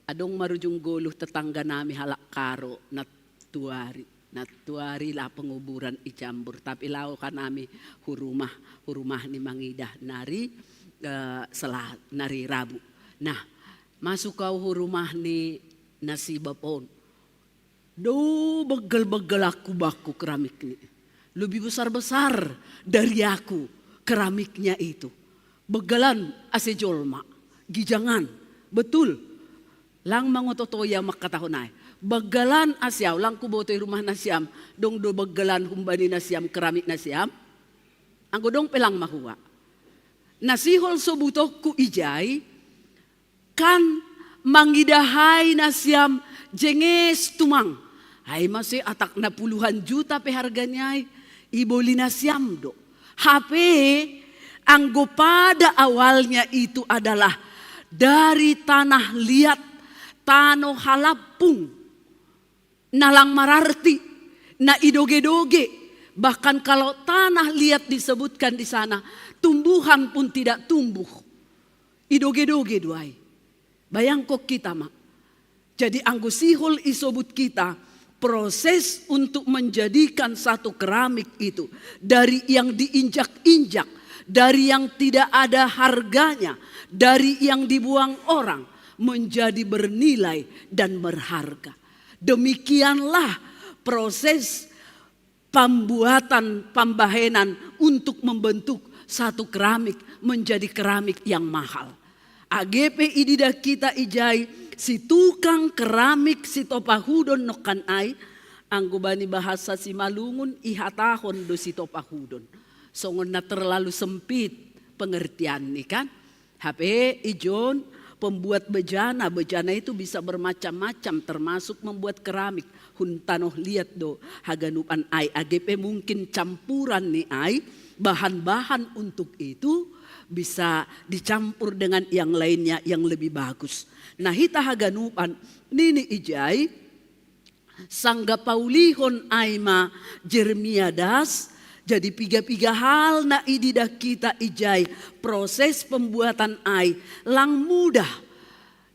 adong marujung goluh tetangga nami halak Karo, na tuari, na tuari laho penguburan i Cambur, tapi laho hanami hu rumah, hu rumah ni mangidah nari eh, sela, nari Rabu. Nah, masuk au hu rumah ni nasibab on. Do begal-begal aku bakku keramikni. Lebih besar-besar dari aku keramiknya itu. Begalan ase jolma, gijangan. Betul. Lang mangototo ia mangkatahon ai. Begalan ase au, lang huboto i rumah nasiam, dong do begalan humbani nasiam keramik nasiam? Anggo dong pe lang mahua. Na sihol sobutonku ijai, kan mangidahai nasiam jenges tumang. Ai mase atak na puluhan juta pe hargani ai, iboli nasiam do. Hape anggo pada awalnya itu adalah dari tanah liat, tano halampung, na lang mararti, na idoge-doge. Bahkan kalau tanah liat disebutkan di sana, tumbuhan pun tidak tumbuh. Idoge-doge do ai. Bayangko kita ma. Jadi anggo sihol isobut kita, proses untuk menjadikan satu keramik itu dari yang diinjak-injak, dari yang tidak ada harganya, dari yang dibuang orang, menjadi bernilai dan berharga. Demikianlah proses pembuatan pembahenan untuk membentuk satu keramik menjadi keramik yang mahal. Age pe ididah kita ijai, si tukang keramik si topahudon nongkan ai, anggo bani bahasa Simalungun ihatahon do si topahudon. Songon na terlalu sempit pengertian ni kan. Hape ijon pembuat bejana, bejana itu bisa bermacam-macam, termasuk membuat keramik. Hun tanoh liat do haganupan ai, age pe mungkin campuran ni ai, bahan-bahan untuk itu bisa dicampur dengan yang lainnya yang lebih bagus. Nah, hita haganupan nini ijai, sangga paulihon ai ma Jeremia das, jadi piga-piga hal na ididah kita ijai, proses pembuatan ai lang mudah,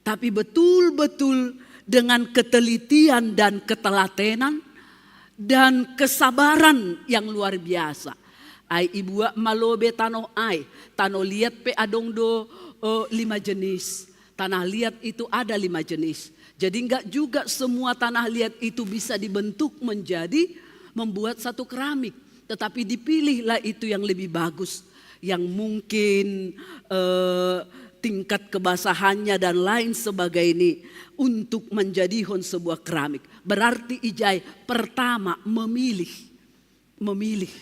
tapi betul-betul dengan ketelitian dan ketelatenan dan kesabaran yang luar biasa. Ai ibuat ma lobe tanoh ai, tanoh liat pe adong do eh, lima jenis. Tanah liat itu ada lima jenis. Jadi enggak juga semua tanah liat itu bisa dibentuk menjadi membuat satu keramik. Tetapi dipilihlah itu yang lebih bagus, yang mungkin eh, tingkat kebasahannya dan lain sebagainya untuk menjadihon sebuah keramik. Berarti ijai pertama memilih. Memilih.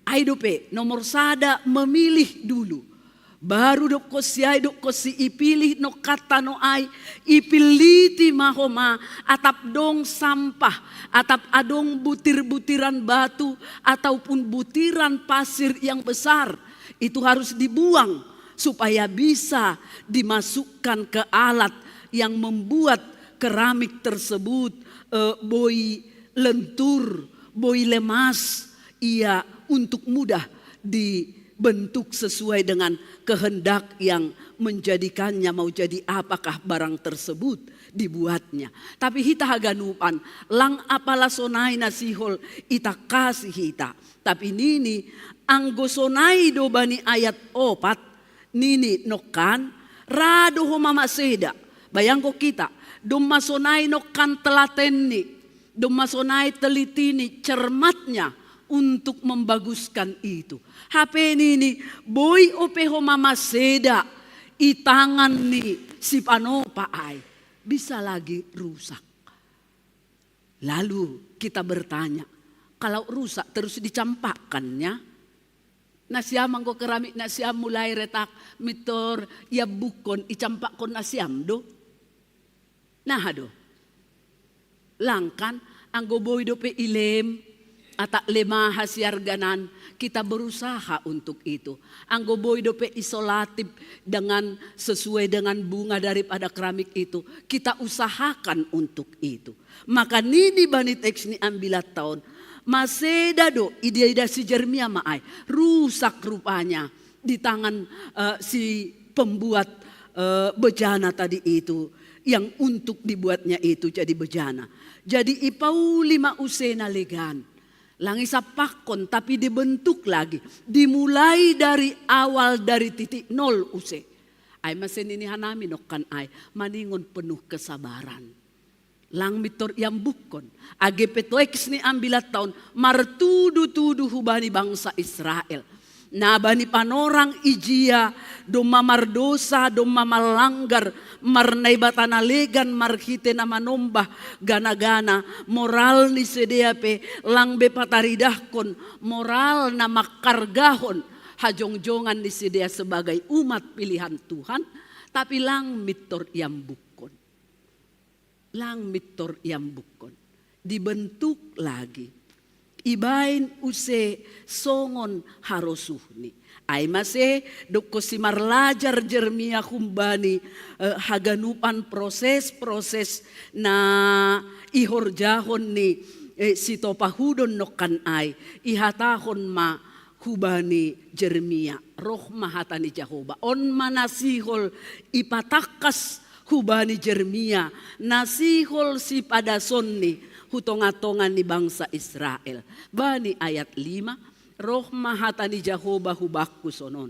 Ai dope, nomor sada memilih dulu. Baru dokkon si ai, dokkon si ipilih nongkan tanoh ai, ipiliti ma homa atap dong sampah, atap adong butir-butiran batu ataupun butiran pasir yang besar. Itu harus dibuang supaya bisa dimasukkan ke alat yang membuat keramik tersebut eh, boi lentur, boi lemas, ia untuk mudah dibentuk sesuai dengan kehendak yang menjadikannya mau jadi apakah barang tersebut dibuatnya. Tapi hita haganupan, lang apala sonai na sihol itakasi hita. Tapi nini, anggo sonai do bani ayat opat, nini nongkan, ra do homa maseda. Bayangko kita, domma sonai nongkan telatenni, domma sonai telitini, cermatnya untuk membaguskan itu. Hape nini, boi ope homa maseda i tangan ni sipanopa ai, bisa lagi rusak. Lalu kita bertanya, kalau rusak terus dicampakkannya? Nasiam anggo keramik nasiam mulai retak, mintor iambukkon, icampakkon nasiam do? Naha do? Langkan, anggo boi dope ilem, atap lemaha siarganan, kita berusaha untuk itu. Anggo boi dope isolatif dengan sesuai dengan bunga daripada keramik itu, kita usahakan untuk itu. Maka nini bani teks ni ambilatta on, maseda do idia-idia si Jeremia ma ai, rusak rupanya di tangan eh, si pembuat eh, bejana tadi itu, yang untuk dibuatnya itu jadi bejana. Jadi ipauli ma use na legan. Lang isampakkon, tapi dibentuk lagi. Dimulai dari awal, dari titik nol use. Ai mase nini hanami nongkan ai, maningon penuh kesabaran. Lang mintor iambukkon. Age pe teks ni ambilatta on martudu-tudu hubani bangsa Israel. Na bani panorang ijia domma mardosa, domma mallanggar, marnaibata na legan marhite na manombah gana-gana, moral ni sidea pe lang be pataridahkon moral na mangkargahon hajongjongan ni sidea sebagai umat pilihan Tuhan, tapi lang mintor iambukkon. Lang mintor iambukkon. Dibentuk lagi. Ibaen use songon harosuhni. Ai mase dokkon si marlajar Jeremia humbani eh, haganupan proses-proses na ihorjahon ni eh, sitopahudon nongkan ai. Ihatahon ma hubani Jeremia, roh ma hata ni Jahoba. On ma na sihol ipatangkas hubani Jeremia, na sihol sipadasonni hu tonga-tonga ni bangsa Israel. Bani ayat lima, roh ma hata ni Jahoba hubakku sonon.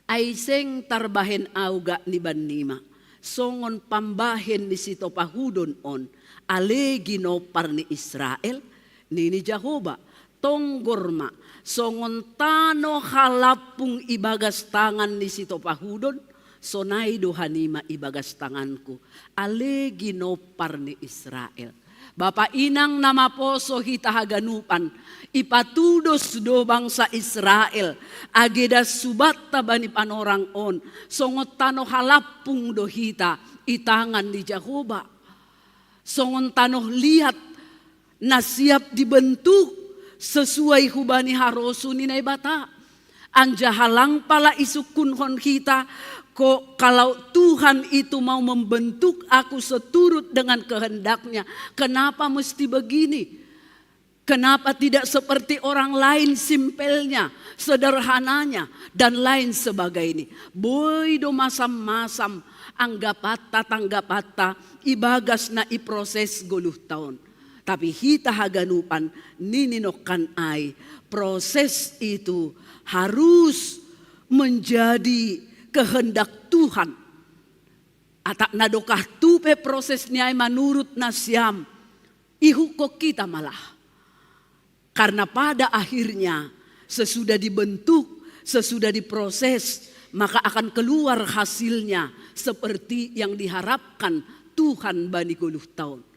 Ai seng tarbahen ahu gak ni bannima, songon pambahen ni sitopahudon on, ale ginompar ni Israel, nini Jahowa, tonggor ma, songon tano halampung ibagas tangan ni sitopahudon, sonai do hanima ibagas tanganku, ale ginompar ni Israel. Bapa inang na maposo hita haganupan, ipatudos do bangsa Israel, age das subatta bani panorang on, songon tano halampung do hita i tangan ni Jahowa. Songon tano liat na siap dibentuk sesuai hubani harosu ni Naibata. Anjaha lang pala isungkunhon hita, kok kalau Tuhan itu mau membentuk aku seturut dengan kehendaknya, kenapa mesti begini? Kenapa tidak seperti orang lain, simpelnya, sederhananya, dan lain sebagainya? Boi do masam-masam anggapatta, tanggapatta ibagas na iproses goluh taon. Tapi hita haganupan nini nongkan ai, proses itu harus menjadi kehendak Tuhan. Atak na dokah tupe proses ni ai manurut nasiam, ihukkon kita malah. Karena pada akhirnya sesudah dibentuk, sesudah diproses, maka akan keluar hasilnya seperti yang diharapkan Tuhan bani goluh taon.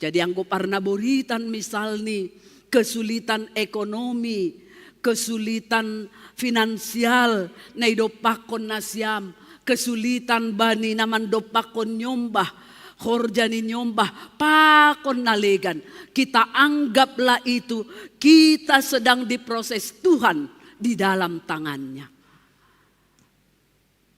Jadi anggo parnaboritan misalni kesulitan ekonomi, kesulitan finansial na idompakkon nasiam, kesulitan bani na mandompakkon nyombah, horja ni nyombah, pakon na legan. Kita anggaplah itu, kita sedang diproses Tuhan di dalam tangannya.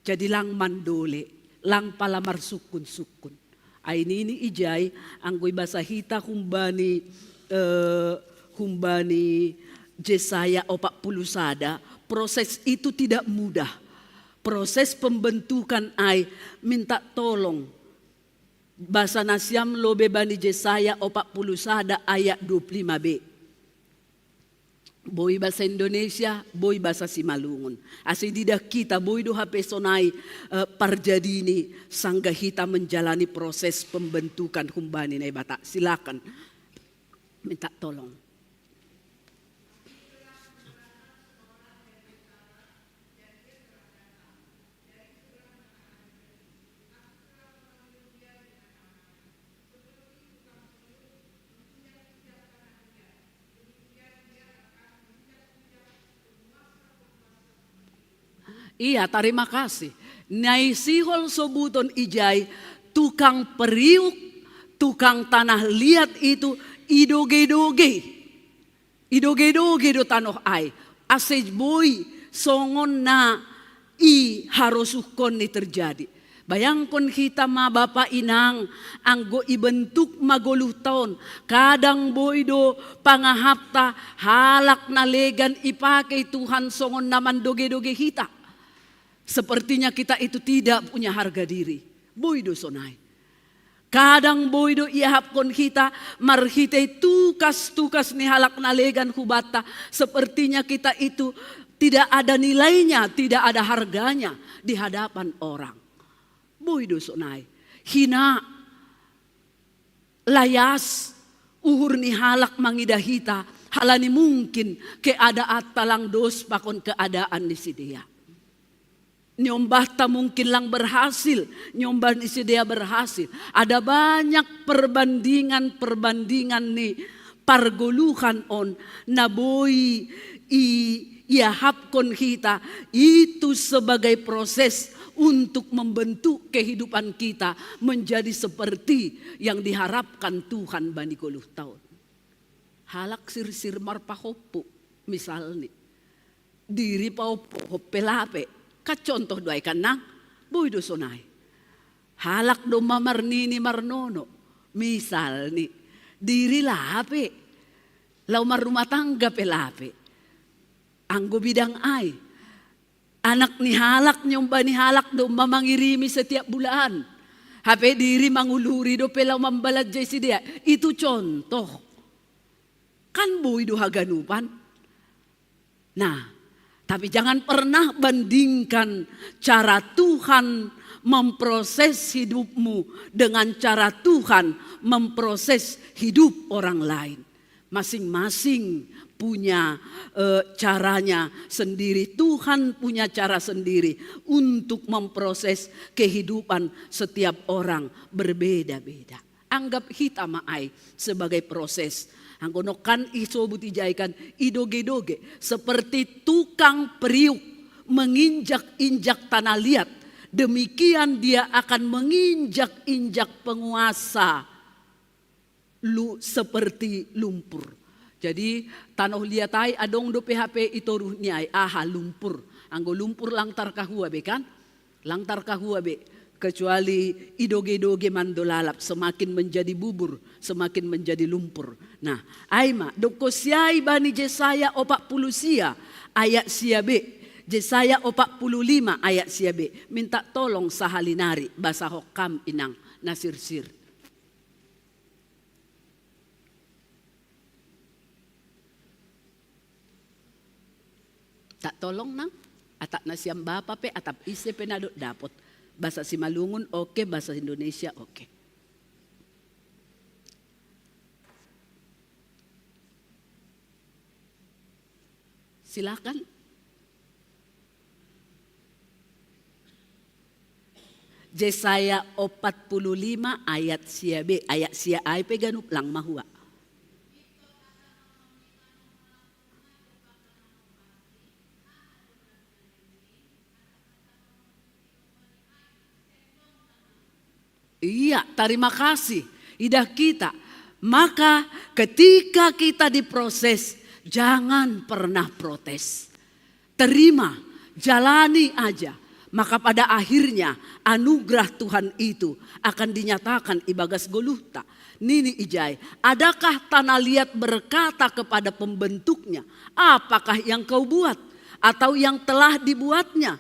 Jadi lang mandole, lang pala marsungkun-sungkun. Ai nini ijai, anggo ibasa hita humbani, eh, humbani Jesaya opat puluh sada, proses itu tidak mudah. Proses pembentukan ai minta tolong. Basa nasiam lobe bani Jesaya opat puluh sada ayat dua puluh lima b. Boi basa Indonesia, boi basa Simalungun. Ase didah kita, boi do hape sonai, eh, parjadini, sanggah hita menjalani proses pembentukan humbani Naibata. Silakan. Minta tolong. Iya, tarima kasih. Na i sihol sobuton ijai, tukang periuk, tukang tanah liat itu idoge-doge. Idoge-doge do tanoh ai. Ase boi songon na iharosuhkon ni terjadi. Bayangkon hita ma bapa inang, anggo ibentuk ma goluhta on, kadang boi do pangahapta halak na legan ipakei Tuhan songon na mandoge-doge hita. Sepertinya kita itu tidak punya harga diri. Boi do sonai. Kadang boi do iahapkon hita marhitei tukas-tukas ni halak na legan hubanta, sepertinya kita itu tidak ada nilainya, tidak ada harganya di hadapan orang. Boi do sonai. Hina, layas, uhur ni halak mangidah hita, halani mungkin keadaanta lang dos pakon keadaan ni sidea. Nyombahta mungkin lang berhasil, nyombah ni sidea berhasil. Ada banyak perbandingan-perbandingan ni pargoluhan on na boi i, iahapkon hita itu sebagai proses untuk membentuk kehidupan kita menjadi seperti yang diharapkan Tuhan bani goluhta on. Halak sirsir marpahompu, misalni. Diri pahompuhon pe lape. Kan contoh do ai kan nang, boi do sonai. Halak domma marnini marnono, misalni. Diri lape. Laho marrumah tangga pe lape. Anggo bidang ai. Anak ni halak, nyombah ni halak domma mangirimi setiap bulan. Hape diri manguluri dope laho mambalanjai sidea. Itu contoh. Kan boi do haganupan. Nah, Tapi jangan pernah bandingkan cara Tuhan memproses hidupmu dengan cara Tuhan memproses hidup orang lain. Masing-masing punya eh, caranya sendiri. Tuhan punya cara sendiri untuk memproses kehidupan setiap orang berbeda-beda. Anggap hita ma ai sebagai proses. Anggo nongkan isobut ijai kan, idoge-doge seperti tukang periuk menginjak-injak tanah liat. Demikian dia akan menginjak-injak penguasa lu seperti lumpur. Jadi tanoh liat ai adong dope hape i toruh ni ai, aha, lumpur. Anggo lumpur lang tarkahua be kan? Lang tarkahua be. Kecuali idoge-doge mando lalap, semakin menjadi bubur, semakin menjadi lumpur. Nah, ai ma, dokkon siai bani Jesaya opat puluh sia ayat sia be. Jesaya opat puluh lima ayat sia be. Minta tolong sahali nari, basahon kam inang na sirsir. Tak tolong nang, atap na sian bapa pe, atap ise pe na dok dapot. Bahasa Simalungun oke, bahasa Indonesia oke. Silakan. Jesaya opat puluh lima ayat sia be, ayat sia ai pe ganup lang mahua. Iya, terima kasih. Idah kita. Maka ketika kita diproses, jangan pernah protes. Terima, jalani aja. Maka pada akhirnya anugerah Tuhan itu akan dinyatakan ibagas goluhta. Nini ijai, adakah tanah liat berkata kepada pembentuknya, apakah yang kau buat atau yang telah dibuatnya?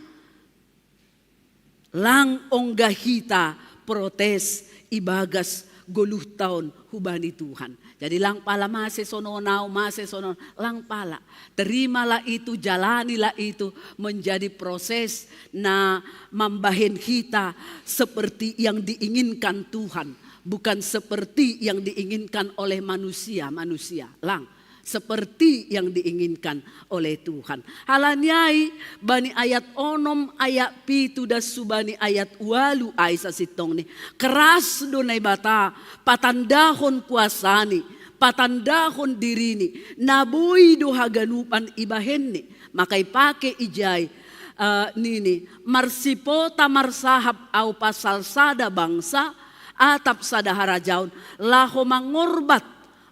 Lang ongga hita protes ibagas goluhta on hubani Tuhan. Jadi lang pala mase sonon au, mase sonon, lang pala. Terimalah itu, jalanilah itu menjadi proses na mambahen hita seperti yang diinginkan Tuhan, bukan seperti yang diinginkan oleh manusia, manusia. Lang seperti yang diinginkan oleh Tuhan. Halani ai bani ayat onom, ayat pitu das hubani ayat ualu ai sasintongni, keras do Naibata patandahon kuasani, patandahon dirini, na boi do haganupan ibahenni. Maka ipake ijai uh, nini, marsipota marsahap au pasal sada bangsa atap sada harajaon laho mangorbat,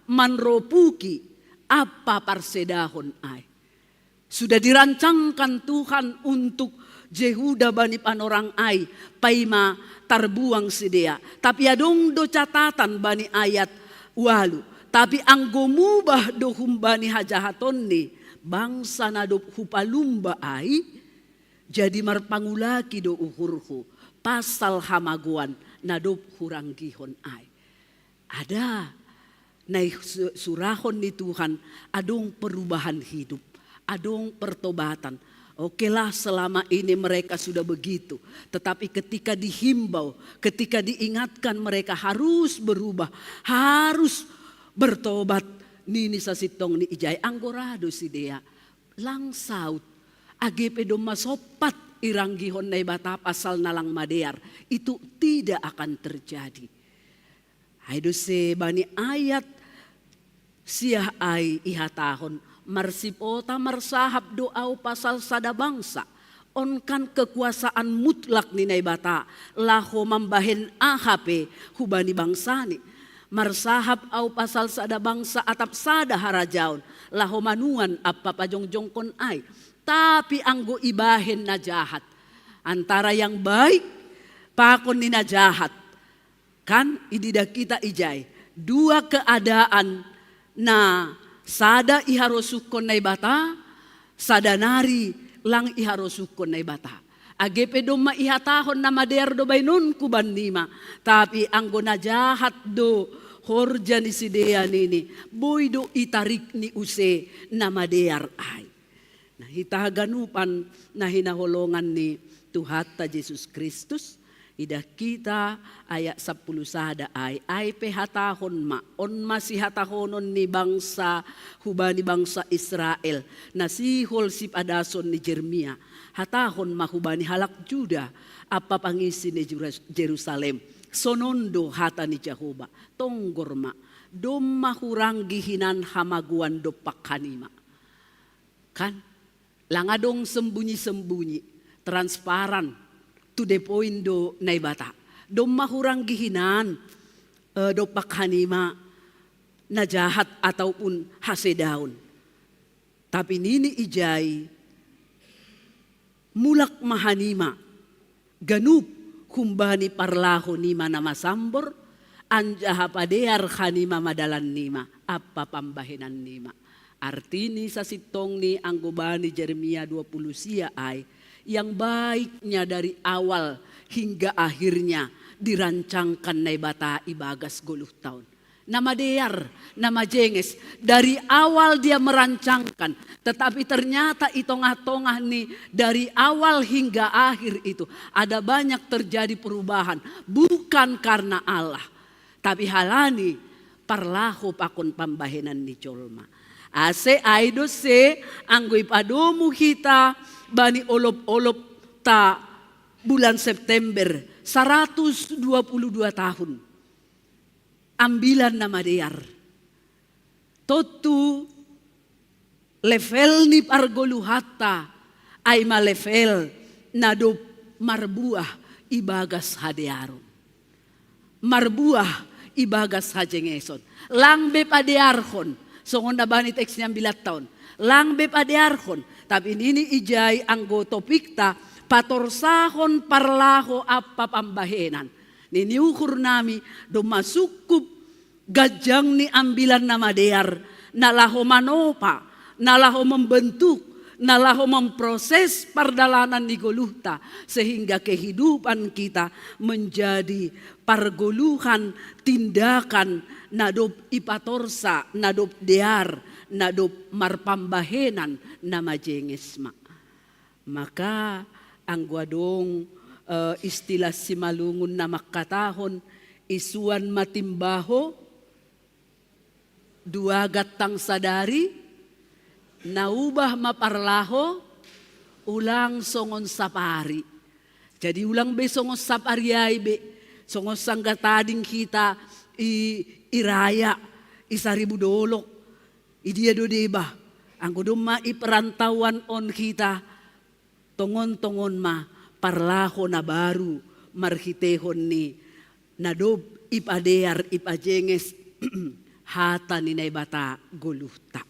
manropuki ampa parsedahon ai. Sudah dirancangkan Tuhan untuk Jehuda bani panorang ai, paima tarbuang sidea. Tapi adong do catatan bani ayat ualu. Tapi anggo mubah do humbani hajahatonni bangsa na dob hupalumba ai, jadi marpangulaki do uhurhu pasal hamagoan na dob huranggihon ai. Ada na isurahon ni Tuhan, adong perubahan hidup, adong pertobatan. Okelah, selama ini mereka sudah begitu, tetapi ketika dihimbau, ketika diingatkan mereka harus berubah, harus bertobat, nini sasintongni ijai, anggo ra do sidea, lang saut. Age pe domma sompat iranggihon Naibata pasal na lang madear, itu tidak akan terjadi. Ai do se bani ayat sia ai ihatahon, marsipota marsahap do au pasal sada bangsa. On kan kekuasaan mutlak ni Naibata laho mambahen aha pe hubani bangsani. Marsahap au pasal sada bangsa atap sada harajaon laho manuan ampa pajongjongkon ai. Tapi anggo ibahen na jahat antara yang baik pakon ni na jahat, kan ididah kita ijai dua keadaan, na sada iharosuhkon Naibata, sada nari lang iharosuhkon Naibata. Age pe domma ihatahon na madear do baenonku bannima, tapi anggo na jahat do horja ni sidea nini, boi do itarikni use na madear ai. Nah, hita haganupan na hinaholongan ni Tuhanta Jesus Kristus, idah kita ayat sapuluh sada ai, ai pe hatahon ma, on ma sihatahonon ni bangsa hubani bangsa Israel, na sihol sipadason ni Jeremia, hatahon ma hubani halak Juda, ampa pangisi ni Jeru-, Jerusalem. Sonon do hata ni Jahowa, tonggor ma, domma huranggi hinan hamagoan dompak hanima. Kan? Lang adong sembunyi-sembunyi, transparan, to the point do Naibata. Domma huranggi hinan, eh, dompak hanima na jahat ataupun hasedaon. Tapi nini ijai, mulak ma hanima ganup humbani parlaho nima na masambor, anjaha padear hanima ma dalan nima ampa pambahenan nima. Arti ni sasintongni anggo bani Jeremia dua puluh sia ai, yang baiknya dari awal hingga akhirnya dirancangkan Naibata ibagas goluh taon. Na madear, na majenges, dari awal Dia merancangkan, tetapi ternyata i tongah-tongah ni dari awal hingga akhir itu ada banyak terjadi perubahan, bukan karena Allah, tapi halani parlaho pakon pambahenan ni jolma. Ase ai do se anggo ipadomu hita bani olop-olopta bulan September, saratus dua puluh dua tahun. Ambilan na madear. Tontu level ni pargoluhanta ai ma level na dob marbuah ibagas hadearon. Marbuah ibagas hajengeson. Lang be padearhon, songon na bani teks ni ambilanta on. Lang be padearhon, tapi nini ijai anggo topikta, patorsahon parlaho ampa pambahenan. Nini uhur nami, domma sungkup ganjang ni ambilan na madear, na laho manopa, na laho membentuk, na laho memproses pardalanan ni goluhta, sehingga kehidupan kita menjadi pargoluhan tindakan na dob ipatorsa, na dob dear, na dob marpambahenan na majenges ma. Maka anggo adong, eh, istilah Simalungun na mangkatahon, isuan ma timbaho, dua gantang sadari, na ubah ma parlaho, ulang songon sapari. Jadi ulang be songon sapari ai be, songon sanggah tading hita i, i Raya, i Saribu Dolok, i dia do deba. Anggo domma i perantauan on hita, tongon-tongon ma parlaho na baru marhiteihon ni na dob ipadear ipajenges hata ni Naibata goluhta.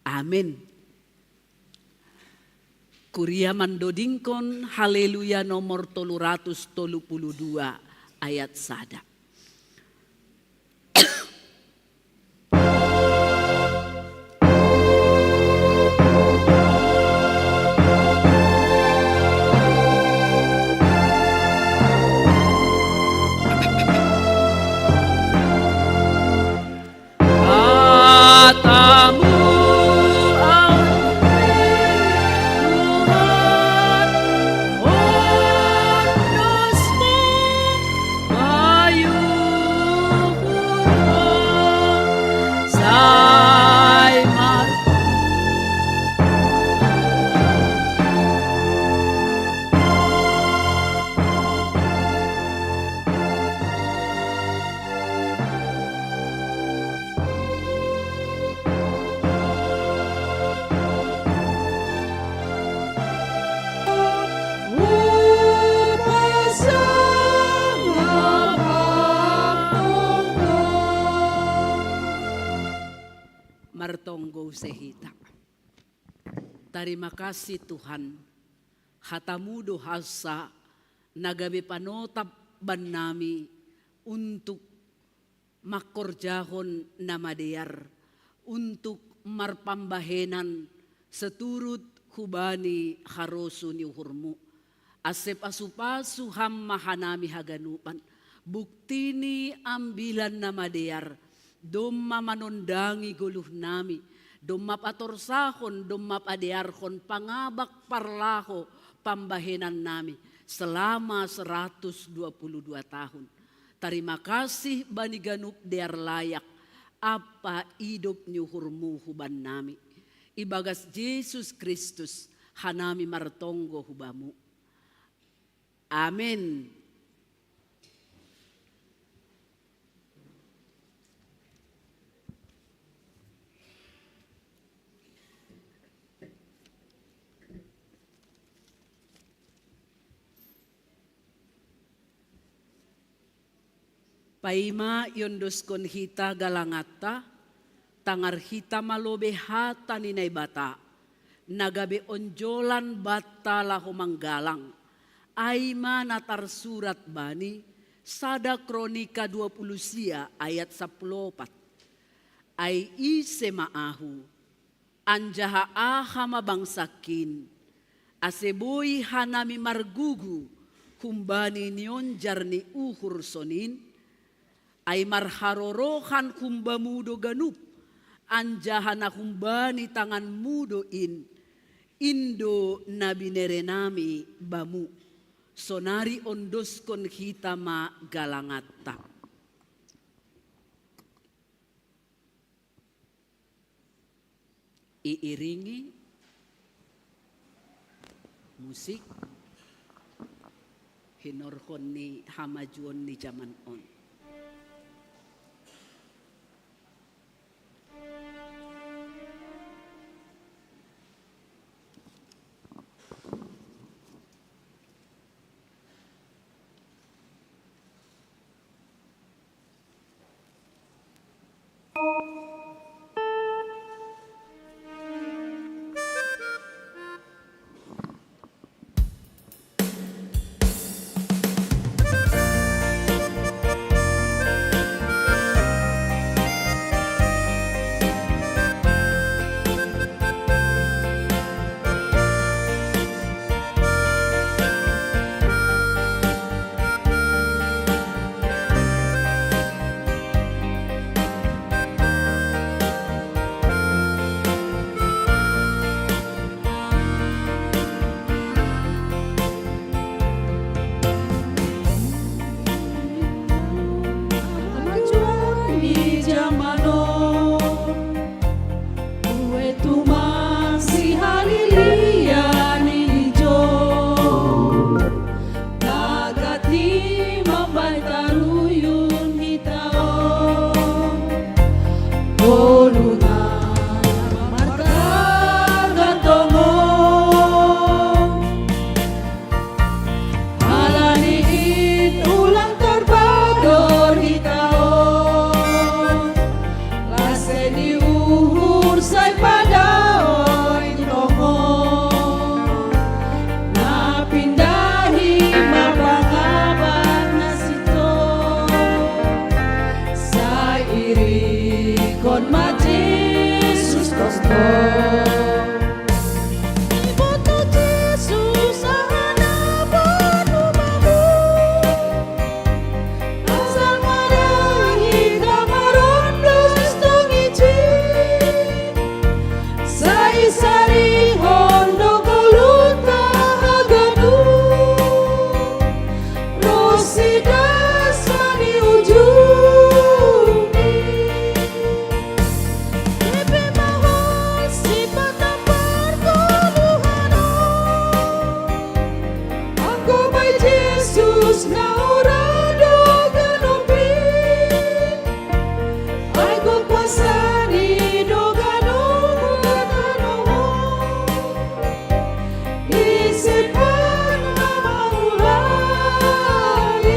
Amen. Kuria mandodingkon Haleluya nomor tolu ratus tolu puluh dua ayat sada. Hatamu, Tuhan, ondosmu, bayu hurang sai mar- Martonggo use hita. Tarima kasih Tuhan, hatamu do hansa na gabe panotap bannami untuk mangkorjahon na madear, untuk marpambahenan seturut hubani harosuh ni uhurmu. Ase pasu-pasu ham ma hanami haganupan, bukti ni ambilan na madear, domma manondangi goluhnami, Domma patorsahon, domma padearhon pangabak parlaho pambahenan nami selama seratus dua puluh dua tahun. Tarima kasih bani ganup dear layak, ampa idop ni uhurmu hubannami. Ibagas Jesus Kristus hanami martonggo hubamu. Amin. Paima iondoskon hita galanganta, tangar hita malobe hata ni Naibata, na gabe onjolan banta laho manggalang, ai ma na tarsurat bani sada Kronika dua puluh sia ayat sapuluh opat. Ai ise ma ahu, anjaha aha ma bangsangkin, ase boi hanami margugu humbani nionjar ni uhur sonin? Ai marharorohan humbamu do ganup, anjaha na humbani tanganmu do in, in do na binerenami bamu. Sonari ondoskon hita ma galanganta. Iiringi musik hinorhon ni hamajuon ni jaman on. Hamajuon ni jaman on, ue tumang sihalilian ijo. Tagati mambahen taruyun hita on, ngoluhon martangga tongon. Alani in ulang tarbador hita on, lase ni uhur sai padaoon tongon, na pindahi ma pangabak na sintong, sai iringkon ma Jesus tongtong. Iboto Jesus aha na boan hubamu, asa marang hita marondos tong ijin. Sai sarihon do ngolunta haganup, ronsi das bani ujungni. Ebe ma ho sipata pargoluhan on, anggo bai Jesus na huroh do ganup i. Ai gok kuasa ni do ganup tano on, ise pe na mangulai.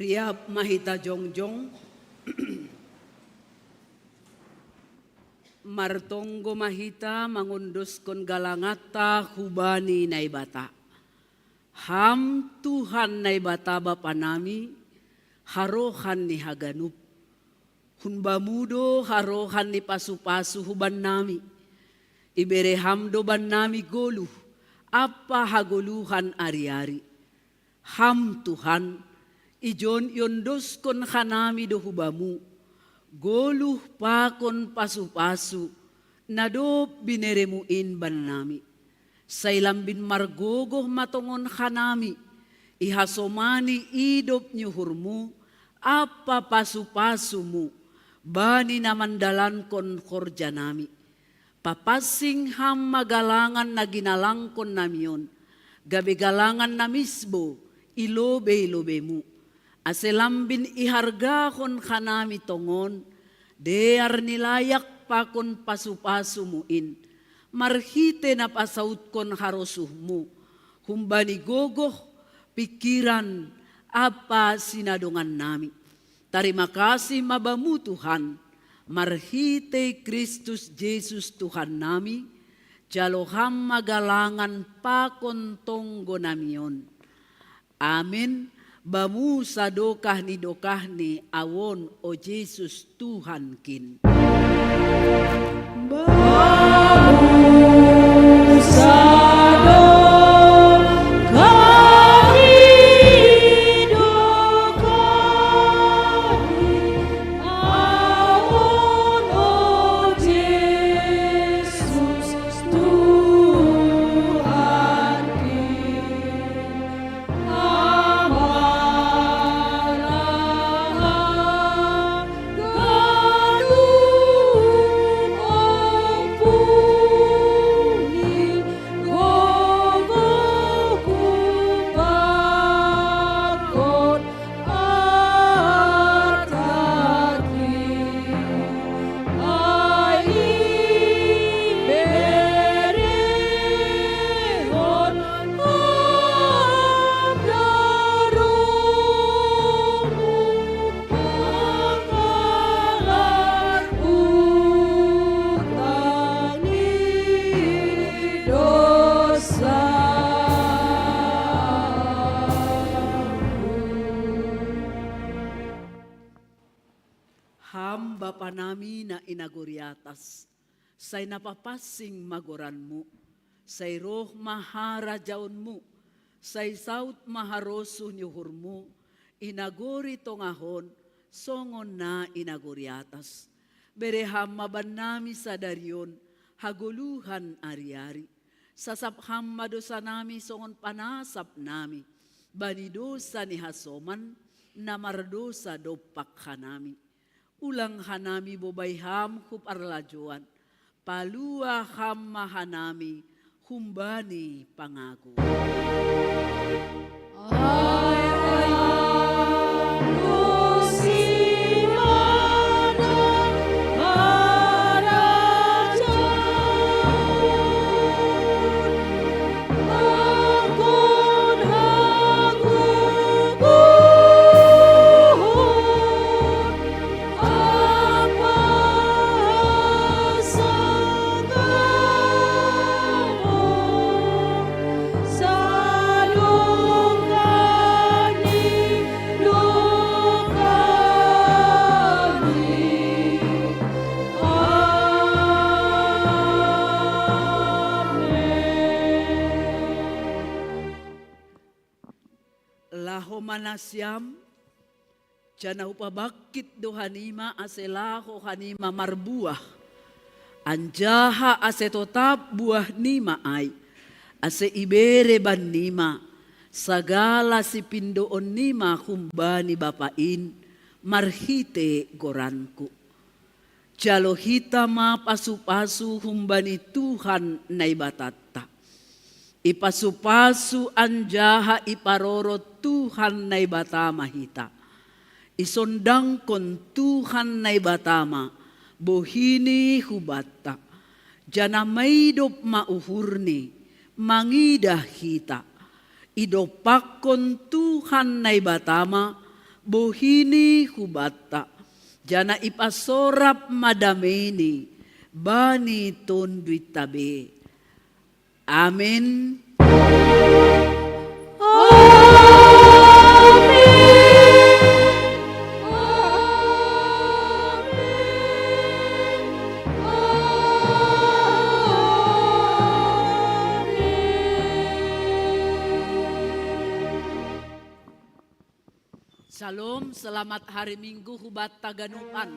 Tiap ma hita jongjong, martonggo ma hita mangondoskon galanganta hubani Naibata. Ham Tuhan Naibata Bapa nami, harohan ni haganup. Hun Bamu do harohan ni pasu-pasu hubannami. Ibere Ham do bannami goluh, ampa hagoluhan ari-ari. Ham Tuhan, ijon iondoskon hanami do hu Bamu, goluh pakon pasu-pasu, na dob binereMu in bannami. Sai lambin margogoh ma tongon hanami, ihasomani idop ni uhurMu, ampa pasu-pasuMu, bani na mandalankon horjanami. Papansing Ham ma galangan na ginalangkon nami on, gabe galangan na misbo i lobei-lobeiMu. Ase lambin ihargahon hanami tongon, dear ni layak pakon pasu-pasuMu in, marhite na pasautkon harosuhMu, humbani gogoh, pingkiran, ampa sinadongannami. Tarima kasih ma Bamu Tuhan, marhitei Kristus Jesus Tuhan nami, jalo Ham ma galangan pakon tonggo nami on. Amen. Bamu sadokah ni dokahni Ahu on, o Jesus Tuhankin. Bamu sadokah ni dokahni Ahu on, o Jesus Tuhankin. Ham Bapa nami na i nagori atas, sai na papansing ma goranMu, sai roh ma harajaonMu, sai saut ma harosuh ni uhurMu, i nagori tongah on, songon na i nagori atas. Bere Ham ma bannami sadari on, hagoluhan ari-ari. Sasap Ham ma dosanami songon panasap nami, bani dosa ni hasoman, na mardosa dompak hanami. Ulang hanami bobai Ham hu parlajouan, palua Ham ma hanami humbani pangago. Laho ma nasiam, janah hupabangkit do hanima ase laho hanima marbuah, anjaha ase totap buahnima ai, ase ibere bannima sagala sipindoonnima humbani Bapa in marhite goranku. Jalo hita ma pasu-pasu humbani Tuhan Naibatanta. Ipasu-pasu anjaha iparorot Tuhan Naibata ma hita. Isondangkon Tuhan Naibata ma bohiNi hubanta, janah maidop ma uhurNi mangidah hita. Idompakkon Tuhan Naibata ma bohini hubata, jana ipasorap madameni bani tonduy tabe. Amin. Shalom, selamat hari Minggu hubat taganupan.